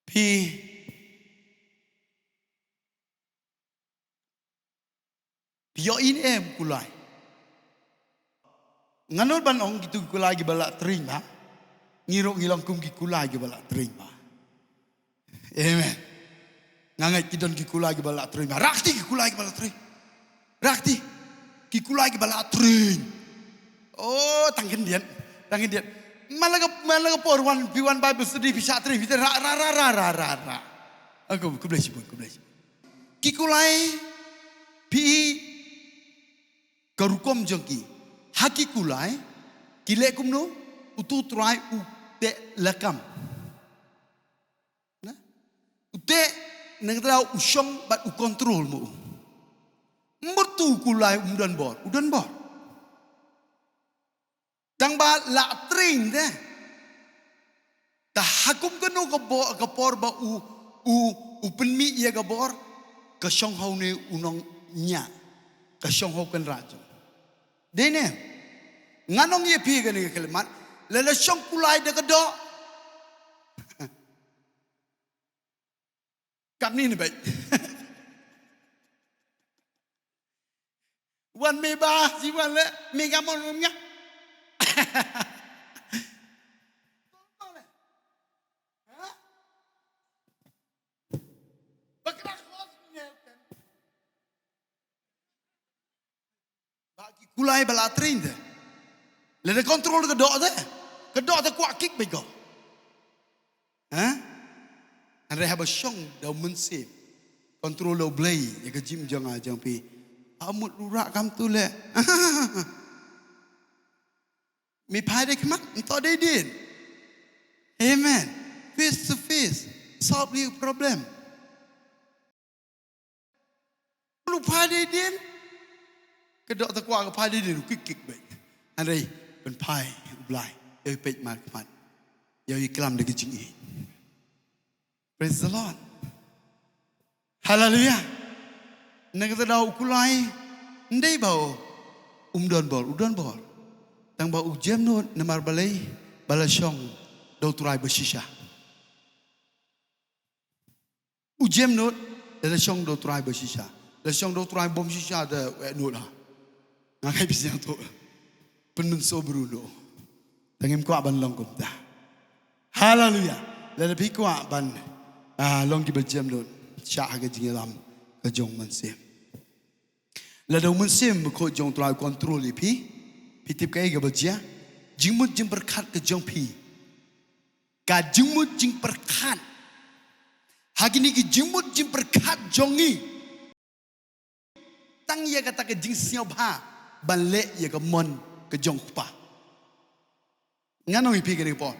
Phi, phi ïohi ne em kulai? Ngan nud ban ong kito ki kulai kiba la tring ba. Ngi ruh ngi long kum ki kulai kiba la tring ba. Amen. Nga ngeit ki don ki kulai kiba la tring ba. Rakti ki kulai kiba la tring. Rakti. Ki kulai kiba la tring. Oh, tang khyndiat. Tang khyndiat. Man la ka, man la ka por wan, phi wan Bible study, phi shah tring, phi te ra, ra, ra. Aku, khublei shibun, khublei shibun. Ki kulai, phi, ka rukom jong ki. Ha ki kulai, ki leh kumno, utu u Trai u teh lakam. Na? U teh, nangta u shong bad u control mo. Mut tu u kulai um don bor, u don bor. Tang ba la tring te. Te ha kum kano ka bo-, ka por ba u, u, u pynmih ïa ka bor, ka shong ha une u nongñiah, ka shong ha u kynrad jong. Dei ne? Ngan ong ïa phi kane ka khyllipmat, lada shong kulai da ka doh. Kam ni ne beit. Wan me ba, si wan le, me ka mon rum nya. Ba kra khos nya. Ba ki kulai ba la tring te. Lada control ka doh te. Ka doh te kwah kick beit ko. Ha? Hynrei haba shong da u Mynsiem. Control da u Blei, ïa ka jingim jong nga jong phi. Amut rurak kam tu le. Me phai da khmat, nto dei dien. Amen. Face to face. Solve your problem. Lu phai dei dien. Ka doh te kwah ka phai dei dien, u kick kick beit. Hynrei, pynphai, u Blei. Ïa u peit markhmat. Ïa u klam da ka jingïeit. Praise the Lord. Hallelujah. Na kata daw u kulai. Ndei ba u. Um don bor, u don bor. Tang ba u jem nud namar balei, ba la shong. Da u Trai ba shisha. U jem nud, da la shong da u Trai ba shisha. Da la shong da u Trai bym shisha da u eh nud ha. Nga kai phi sngewthuh. Pynmynsaw bru noh. Tang ngim kwah ban long kumta. Haleluya. Lada phi kwah ban, ah, long kiba jem nud. Shah ha ka jingïalam ka jong u Mynsiem. Lada u Mynsiem Bakhuid jong u Trai u control ïa phi. Phi tip kaei kaba jia. Jingmut jingpyrkhat ka jong phi. Ka jingmut jingpyrkhat. Ha kine ki jingmut jingpyrkhat jong ngi. Tang ïa kata ka jingsngewbha ban leh ïa ka mon ka jong u Kpa. Ngan ong ïa phi kane ka por.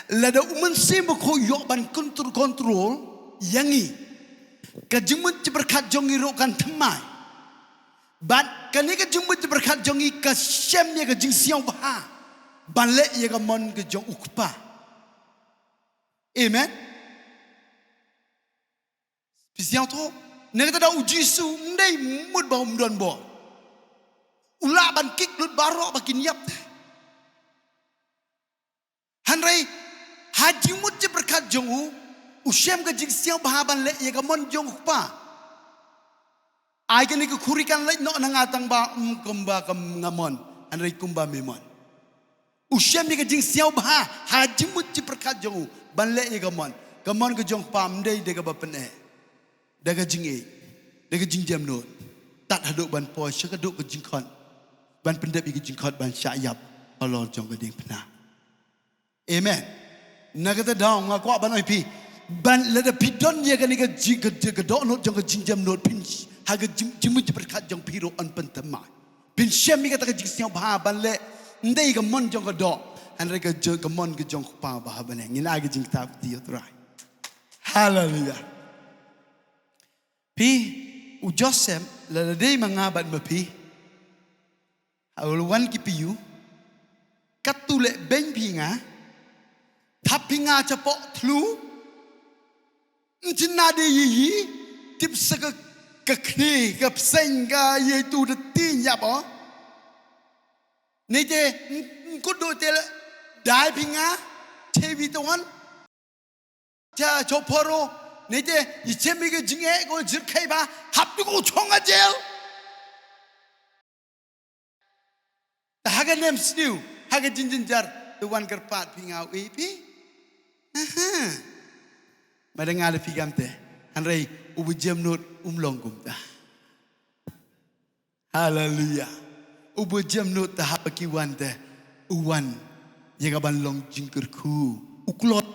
Lada u Mynsiem Bakhuid u ïoh ban kontro-, kontrol ïa ngi. Ka jingmut jingpyrkhat jong ngi ruh kan thymmai. Bad kane ka jingmut jingpyrkhat jong ngi ka shem ïa ka jingsngewbha ban leh ïa ka mon ka jong u Kpa. Amen. Phi sngewthuh, na kata daw u Jisu, ym dei mut ba um don bor. U lah ban kick lut baroh ba kin ïap te. Hynrei, ha jingmut jingpyrkhat jong u, u shem ka jingsngewbha ban leh ïa ka mon jong u Kpa. Ai kane ka khuri kan leit noh na nga tang ba, ym kumba ka nga mon, hynrei kumba me mon. U shem ïa ka jingsngewbha, ha jingmut jingpyrkhat jong u, ban leh ïa ka mon. Ka mon ka jong u Kpa ym dei da kaba pyneh. Da ka jingïeit. Da ka jingjem nud. Tad haduh ban poi, sha ka duh ka jingkhot. Ban pyndep ïa ka jingkhot, ban shah ïap. Halor jong ka diengphna. Amen. Na kata daw nga kwah ban ong ïa phi. Ban lada phi don ïa kane ka jing, ka, ka dohnud jong ka jingjem nud phin. Ha ka jing, jingmut jingpyrkhat jong phi ruh yn pynthymmai. Phin shem ïa kata ka jingsngewbha ban leh, ym dei ka mon jong ka doh, hynrei ka jong, ka mon ka jong U Kpa uba ha bneng. Ngin ai ka jingkyrkhu ïa U Trai. Haleluia. Phi, u Joseph, lada dei ma nga bad ma phi, ha u la wan ki pyrthei, katto leh beiñ phi nga, thap phi nga shapoh thliew, ym shym na dei ïa i, tip sa ka, ka khnieh, ka bseiñ, ka ïa tu da ti ïap o. Neite, ym, ym kut do te leh, dai phi nga, chewi tawan. Cha, cho phoro, neite, i chem i ka jingeh ko jyrkhei ba, hap tu ko chong a jel. Te ha ka nemsniew, ha ka jingjynjar, te wan kyrpad phi nga u ei phi. Aha. Mada nga da phi kam te, hynrei, u ba jem nud, um long kumta. Haleluia. U ba jem nud te haba ki wan te, u wan. Ïa ka ban long jingkyrkhu. U kloi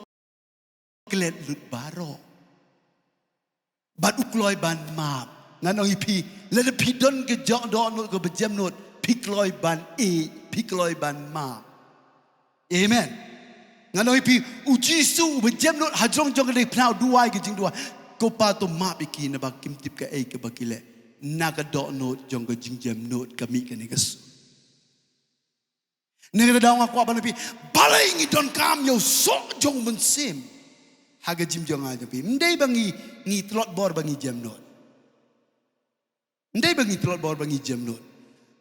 klet lut baroh. Bad u kloi ban map. Ngan ong ïa phi, lada phi don ka jong dohnud ka ba jem nud, phi kloi ban ïeit, phi kloi ban map. Amen. Ngan ong ïa phi, u Jisu, u ba jem nud, ha jrong jong ka dei pynhaw duwai ka jingduwai. Ko Pa to map ïa ki naba kim tip kaei kaba ki leh. Na ka dohnud jong ka jingjem nud ka mih kane ka sur. Na kata ka daw nga kwah ban ong ïa phi, balei ngi donkam ïa u soh jong u Mynsiem ha ka jingim jong nga jong phi. Ym dei ba ngi, ngi tlot bor ba ngi jem nud. Ym dei ba ngi tlot bor ba ngi jem nud.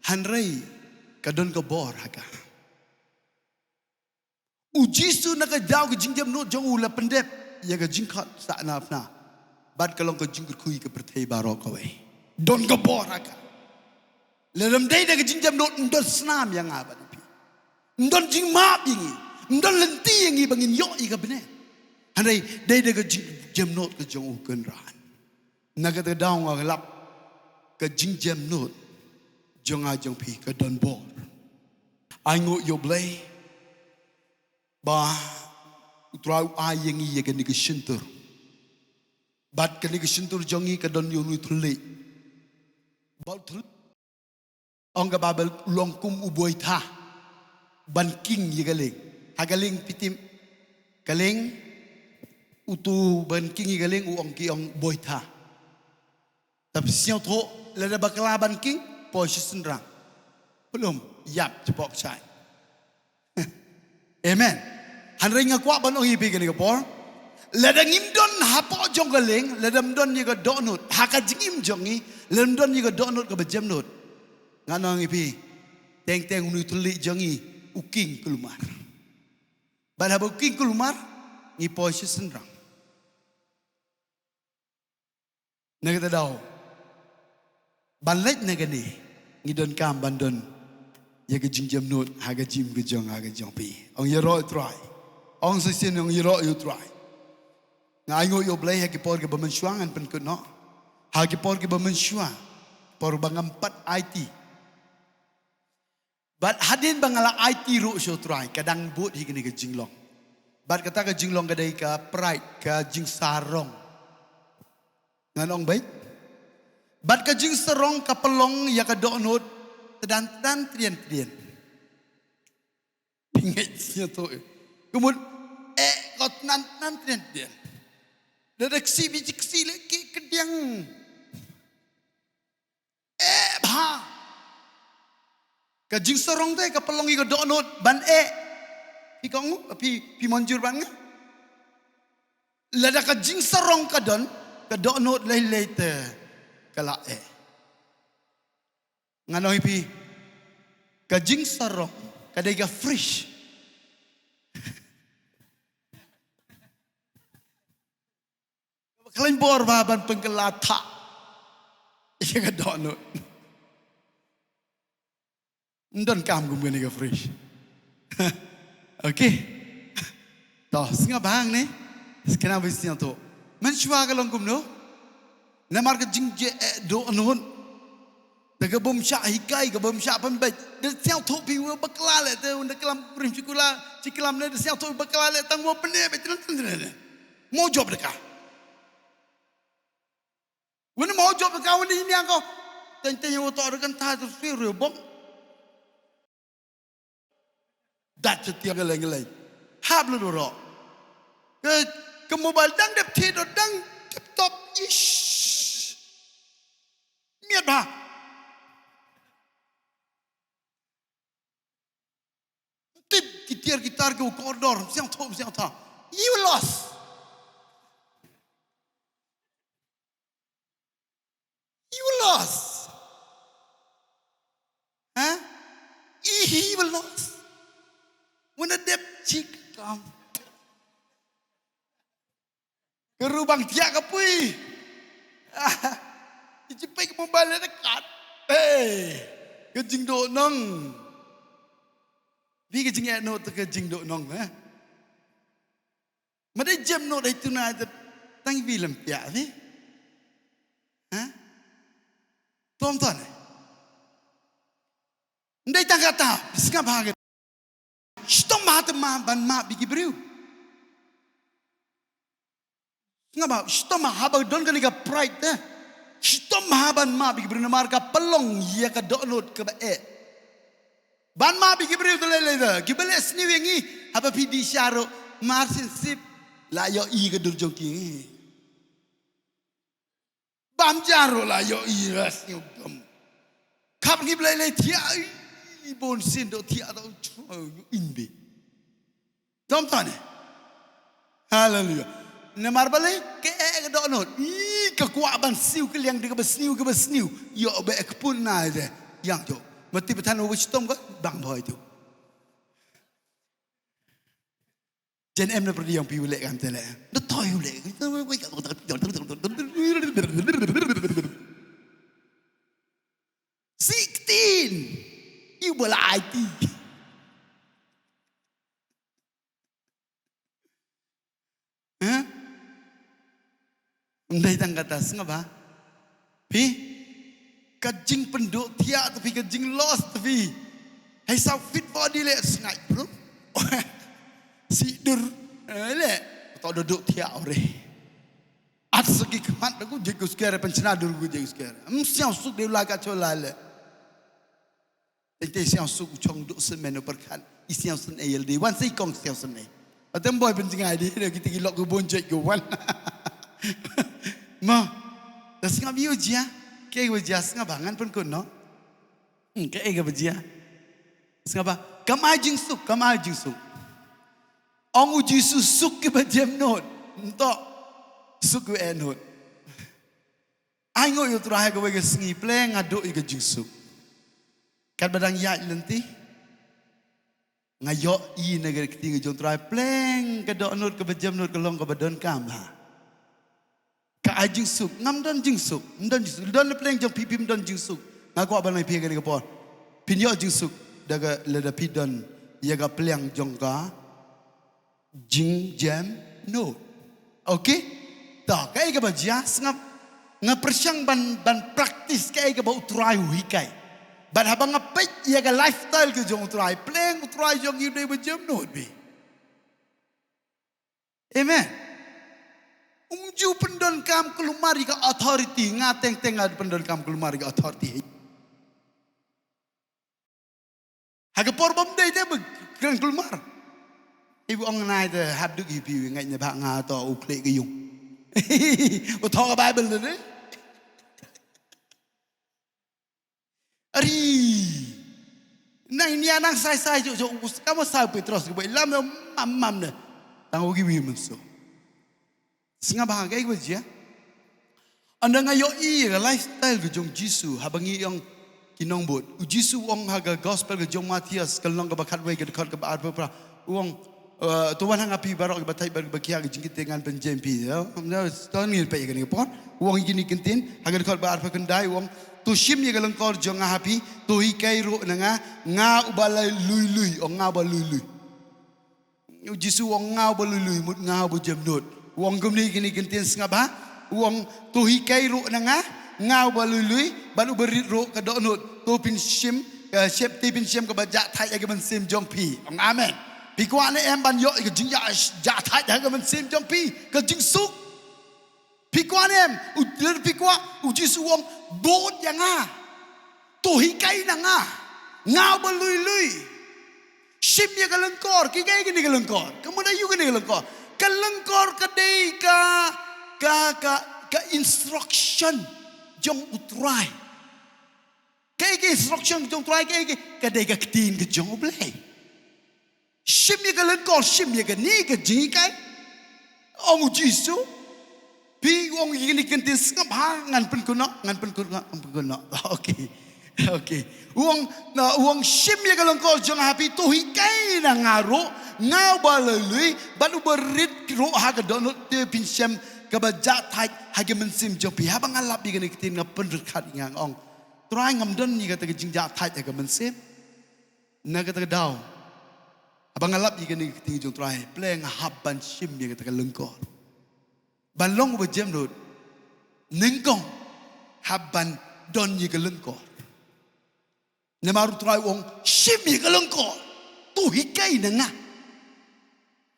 Hynrei ka don ka bor ha ka. U Jisu na ka daw ka jingjem nud jong u la pyndep ïa ka jingkhot sah na phna. Bad ka long ka jingkyrkhu ïa ka pyrthei baroh kawei. Don ka bor ha ka. Lada ym dei da ka jingjem nud, ym don snam ïa nga bad ïa phi. Ym don jingmap ïa ngi. Ym don lynti ïa ngi ba ngin ïoh ïa ka bneng. Hynrei dei da ka jingjem nud ka jong u Kynrad. Na kata ka daw nga lap ka jingjem nud jong nga jong phi ka don bor. Ai nguh ïa U Blei ba U Trai u ai ïa ngi ïa kane ka shyntur. Bad kane ka shyntur jong ngi ka don ïa une u thylliej. Ba u thylliej ong ka Baibl u long kum u boitha ban king ïa ka lieng. Ha ka lieng phi tip ka lieng, uto ban king ïa ka lieng u ong, ki ong boitha. Te phi sngewthuh lada bakla ban king, poi shi shynrang. Pynlong ïap shapoh kshai. Amen. Hynrei nga kwah ban ong ïa phi kane ka por, lada ngim don hapoh jong ka lieng, lada ym don ïa ka dohnud ha ka jingim jong ngi, lada ym don ïa ka dohnud kaba jem nud, ngan ong ïa phi, teng teng une u thylliej jong ngi u king kulmar. Bad haba u king kulmar, ngi poi shi shynrang. Na kata ka daw ban leit na kane, ngi donkam ban don ïa ka jingjem nud ha ka jingim ka jong nga ka jong phi. Ong ïaroh ïa U Trai. Ong sa shisien, ong ïaroh ïa U Trai. Nga ai nguh ïa U Blei ha ki por kiba mynshuwa ngan pynkut noh. Ha ki por kiba mynshuwa, por ba ngam pat aiti. Bad hadien ba nga la aiti ruh sha U Trai, ka dang bud hi kane ka jinglong. Bad kata ka jinglong ka dei ka pride, ka jingsarong. Ngan ong beit. Bad ka jingsarong ka pynlong ïa ka dohnud tdang tdang tdien tdien. Phi ngeit sngewthuh. Ka mut, eh, ka tdang tdang tdien tdien. Da da ksih biji ksih leh ki kdiang. Eh, bha. Ka jingsarong te ka pynlong ïa ka dohnud ban eh. Phi kong, phi, phi mynjur ban nga. Lada ka jingsarong ka don, ka dohnud lei lei te ka la eh. Ngan ong ïa phi, ka jingsarong ka dei ka fridge. Khlaiñ bor ba ban pynkylla thah ïa ka dohnud. Ym donkam kum kane ka fridge. Okay. To, sngap hangne. Kane ba sngewthuh. Mynshuwa ka long kumno? Namar ka jingjia eh dohnud. Te ka bym shah hikai, ka bym shah pynbeit. Da sngewthuh phi u bakla leh te, u da klam rim shi klam, shi klam ne da sngewthuh u bakla leh tang mo pynbeit, mo jop da ka. Wani mo jop da ka, wani niang ko. Teng teng u to da kan ta tu sui ru bom. Dat sha tiang ka leng ka leng. Hap lut baroh. Ka, ka mobile dang dep thied, dang tip top. Ish. Miat bha. Tip ki tiar ki tar ki u kordor, siang thom, siang tha. You lost. You lost. Huh? He, he will lost. When a dep chik kam. Ka ruh bang thiah ka pui. Ki peit ka mobile na kat. Hey, ka jingdoh nong. Bi ka jingeh noh te ka jingdoh nong, eh. Ma dei jem noh dei tu na te tang bi lem thiah ni. Ha? Tom ton. Ndei tang kata, sngap ha ka. Shitom ha te ma ban map ïa ki briew. Sngap ha, shitom ha ba don kane ka pride te. Shitom ha ban map ïa ki briew namar ka pynlong ïa ka dohnud kaba eh. Ban map ïa ki briew te lei lei te. Kiba leh sniew ïa ngi, haba phi dih sha ruh, mar sien sip. La ïohi ka dur jong ki. Bam jar ruh la ïohi, la sniew bam. Khap ngi ba lei lei thiah, i bun sien doh thiah tau chwa ïohi in bi. Tom ton eh. Haleluya. Namar balei ka eh ka dohnud. I ka kwah ban siew ka liang da kaba sniew kaba sniew. Ïoh ba eh ka pun na de. Yang jo. Mati batan u shitom ka bang boy tu. Jen em na perdi yang pi u leh kan te leh. Da toi u leh. Sixteen. Iu bala I T. Hah? Ndai tang kata sngap ba. Phi, ka jingpynduh thiah te phi, ka jinglost te phi. Hei sa fit body leh sngaid bro. Si dur. Eh, leh. To duduk thiah ore. At segi khmat aku jek ku sker, penchna dur ku jek sker. Em siang suk de la ka chola leh. Te siang suk u chong duk semen u perkhat. I siang sen ei el di. Wan sei kong siang sen ei. Atem boy pen jingai di. Kita ki lok ku bon jek ku wan. Ma. Da sngap ïa u jia. Ke u jia sngap ba ngan pen kun no. Hmm, ke ei ka ba jia. Sngap ba. Kam ai jingsuk, kam ai jingsuk. Ong u Jisu suk ki ba jem not. Nto. Suk ki ba eh not. Ai ngut ïa u Trai ha kawei ka sngi pleng nga duh ïa ka jingsuk. Katba dang ïaid lynti. Nga ïohi na ka kti ka jong u Trai pleng ka dohnud kaba jemnud ka long kaba donkam ha. Ka ai jingsuk, ngam don jingsuk, ym don jingsuk, don na pleng jong phi phim don jingsuk. Nga kwah ban ai phi kane ka por. Phin ïoh jingsuk, da ka lada phi don, ïa ka pleng jong ka. Jingjem no. Okay? Ta, kaei kaba jia sngap. Nga pyrshang ban, ban practice kaei kaba u Trai u hikai. Bad haba nga peit ïa ka lifestyle ka jong u Trai. Pleng u Trai jong ngi u dei ba jem no bi. Amen. Um ju pyndonkam kulmar ïa ka authority. Nga teng teng nga pyndonkam kulmar ïa ka authority. Ha ka por bym dei te ba kren kulmar. Ibu ong nai te hap duk hi pi wi ngai ne ba nga to u khlek ka yung. U thok ka Bible te. Ari. Nang nia nang sai sai jo jo ka mo sai Petros ki bai lam mam mam ne. Tang u ki wi mun so. Sngap ba kaei kaba jia. Ynda nga ïohi ïa ka lifestyle ka jong u Jisu haba ngi ïong ki nongbud. U Jisu u ong ha ka gospel ka jong u Mathaios ka lynnong kaba khatwei ka dkhot kaba arphew phra. U ong, eh, to wan ha nga phi baroh kiba thait bad kiba khiah ka jingkitei ngan pynjem phi. To ngin peit ïa kane ka por. U ong ïa kine ki ktien ha ka dkhot ba arphew khyndai u ong to shim ïa ka lyngkor jong nga ha phi, to hikai ruh na nga, nga uba lui lui, ong nga uba lui lui. U Jisu u ong nga uba lui lui mut nga uba jemnud. U ong kumne kine ki ktien sngap ba. U ong to hikai ruh na nga, nga uba lui lui, bad uba rit ruh ka dohnud. To phin shim, eh, shep te phin shim kaba jah thait ha ka mynsiem jong phi. Ong amen. Phi kwah ne em ban ïoh ka jingjah, jah thait ha ka mynsiem jong phi, ka jingsuk. Phi kwah ne em, u, phi kwah, u Jisu u ong bud ïa nga. To hikai na nga. Nga uba lui lui. Shim ïa ka lyngkor, ki kaei kane ka lyngkor? Ka mut aïu kane ka lyngkor? Ka lyngkor ka dei ka, ka, ka, ka instruction jong U Trai. Kaei ka instruction jong U Trai, kaei ka, ka dei ka ktien ka jong U Blei. Shim ïa ka lyngkor, shim ïa kane ka jinghikai. Ong U Jisu, phi ong ïa kine ki ktien sngap ha, ngan pynkut noh, ngan pynkut noh, ngan pynkut noh. Okay. Okay. U ong, na, u ong shim ïa ka lyngkor jong nga ha phi, to hikai na nga ruh, nga uba lui lui, bad uba rit ruh ha ka dohnud, te phin shem kaba jah thait ha ka mynsiem jong phi. Haba nga lap ïa kane ka ktien nga pynrkhat ïa nga ong, Trai, ngam don ïa kata ka jingjah thait ha ka mynsiem. Na kata ka daw, haba nga lap ïa kane ka ktien jong U Trai, pleng nga hap ban shim ïa kata ka lyngkor. Ban long uba jemnud, nyngkong hap ban don ïa ka lyngkor. Namar U Trai u ong shim ïa ka lyngkor, to hikai na nga.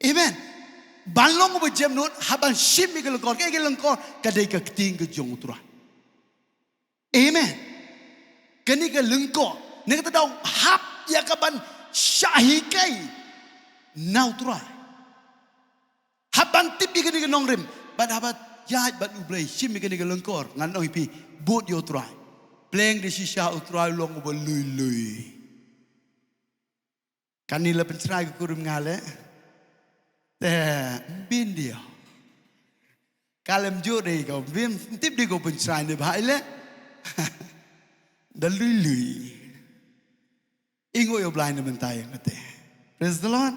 Amen. Ban long uba jemnud, hap ban shim ïa ka lyngkor. Kaei ka lyngkor? Ka dei ka ktien ka jong U Trai. Amen. Kane ka lyngkor, na kata ka daw hap ïa ka ban shah hikai na U Trai. Hap ban tip ïa kane ka nongrim, bad hap ban ïaid bad U Blei, shim ïa kane ka lyngkor. Ngan ong ïa phi, bud ïa U Trai. Pleng da shisha U Trai u long uba lui lui. Kane la pynshrai ka kurim nga leh. Te, ym bin dei. Ka lem ju dei ko, ym bin tip dei ko pynshrai ne bha i leh. Da lui lui. Ïngo ïa U Blai na mynta ïa nga te. Praise the Lord.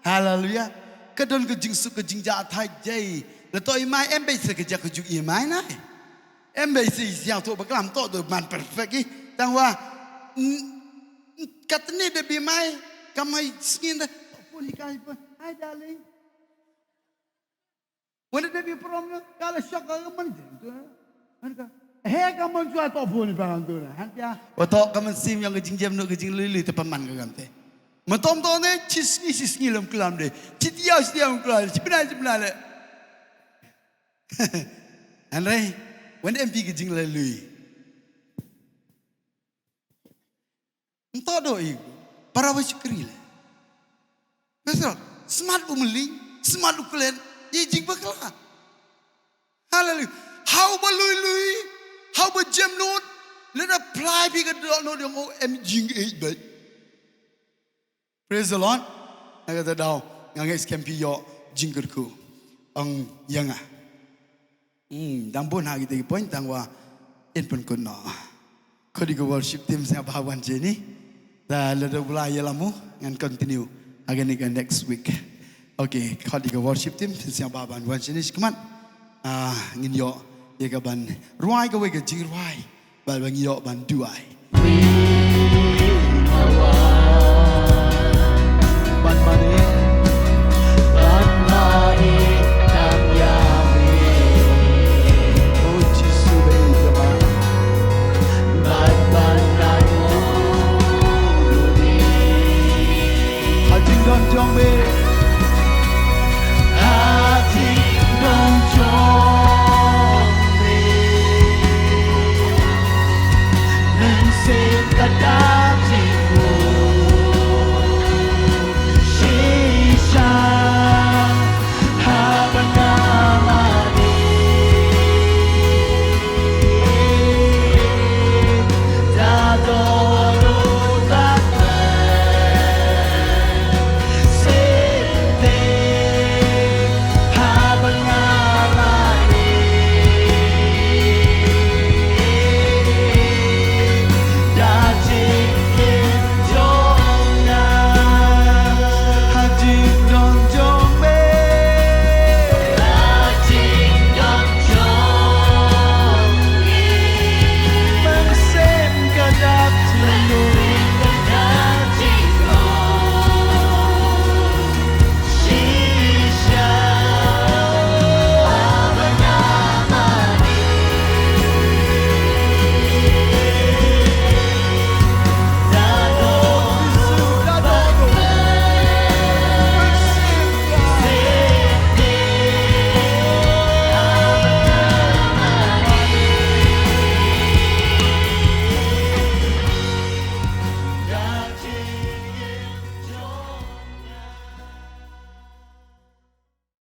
Hallelujah. Ka don ka jingsuk ka jingjah thait jai. La to i mai em bei se ka jak ka juk i mai nai. Em bei se i siang to baklam to do man perfect i. Tang wa, mm, katne da bi mai, ka mai sngin da. Pun i kai pun. Hi, darling. Wan da bi prom na, ka la shok ka man jeng tu. An ka, he ka man jua to pun i pa kan tu na. Han pia. Wa to ka man sim yang ka jingjemnud ka jinglui lui te pa man ka kam te. Ma tom to ne, chi sngi, chi sngi lem klam de. Chi tiaw, chi tiaw lem klam, chi bnai, chi bnai le. Hynrei, wan da em pi ka jinglui lui. Nto do i, para wa shukri le. Pastor, smat u mling, smat u klet, i jingbakla. Hallelujah. Hau ba lui lui, hau ba jemnud, lada plai pi ka dohnud ïong o em jingïeit bad. Praise the Lord. Na kata daw, nga ngeit skhem phi ïoh jingkyrkhu. Ong ïa nga. Hmm, dang bun ha kita ki point tang wa in pynkut noh. Khot ïa ka worship team sngewbha wan jeni. Da lada U Blai ïalam u ngan continue ha kane ka next week. Okay, khot ïa ka worship team sngewbha ban wan jeni shikmat. Ah, ngin ïoh ïa ka ban rwai kawei ka jingrwai. Bad ba ngi ïoh ban duwai. Ban mane.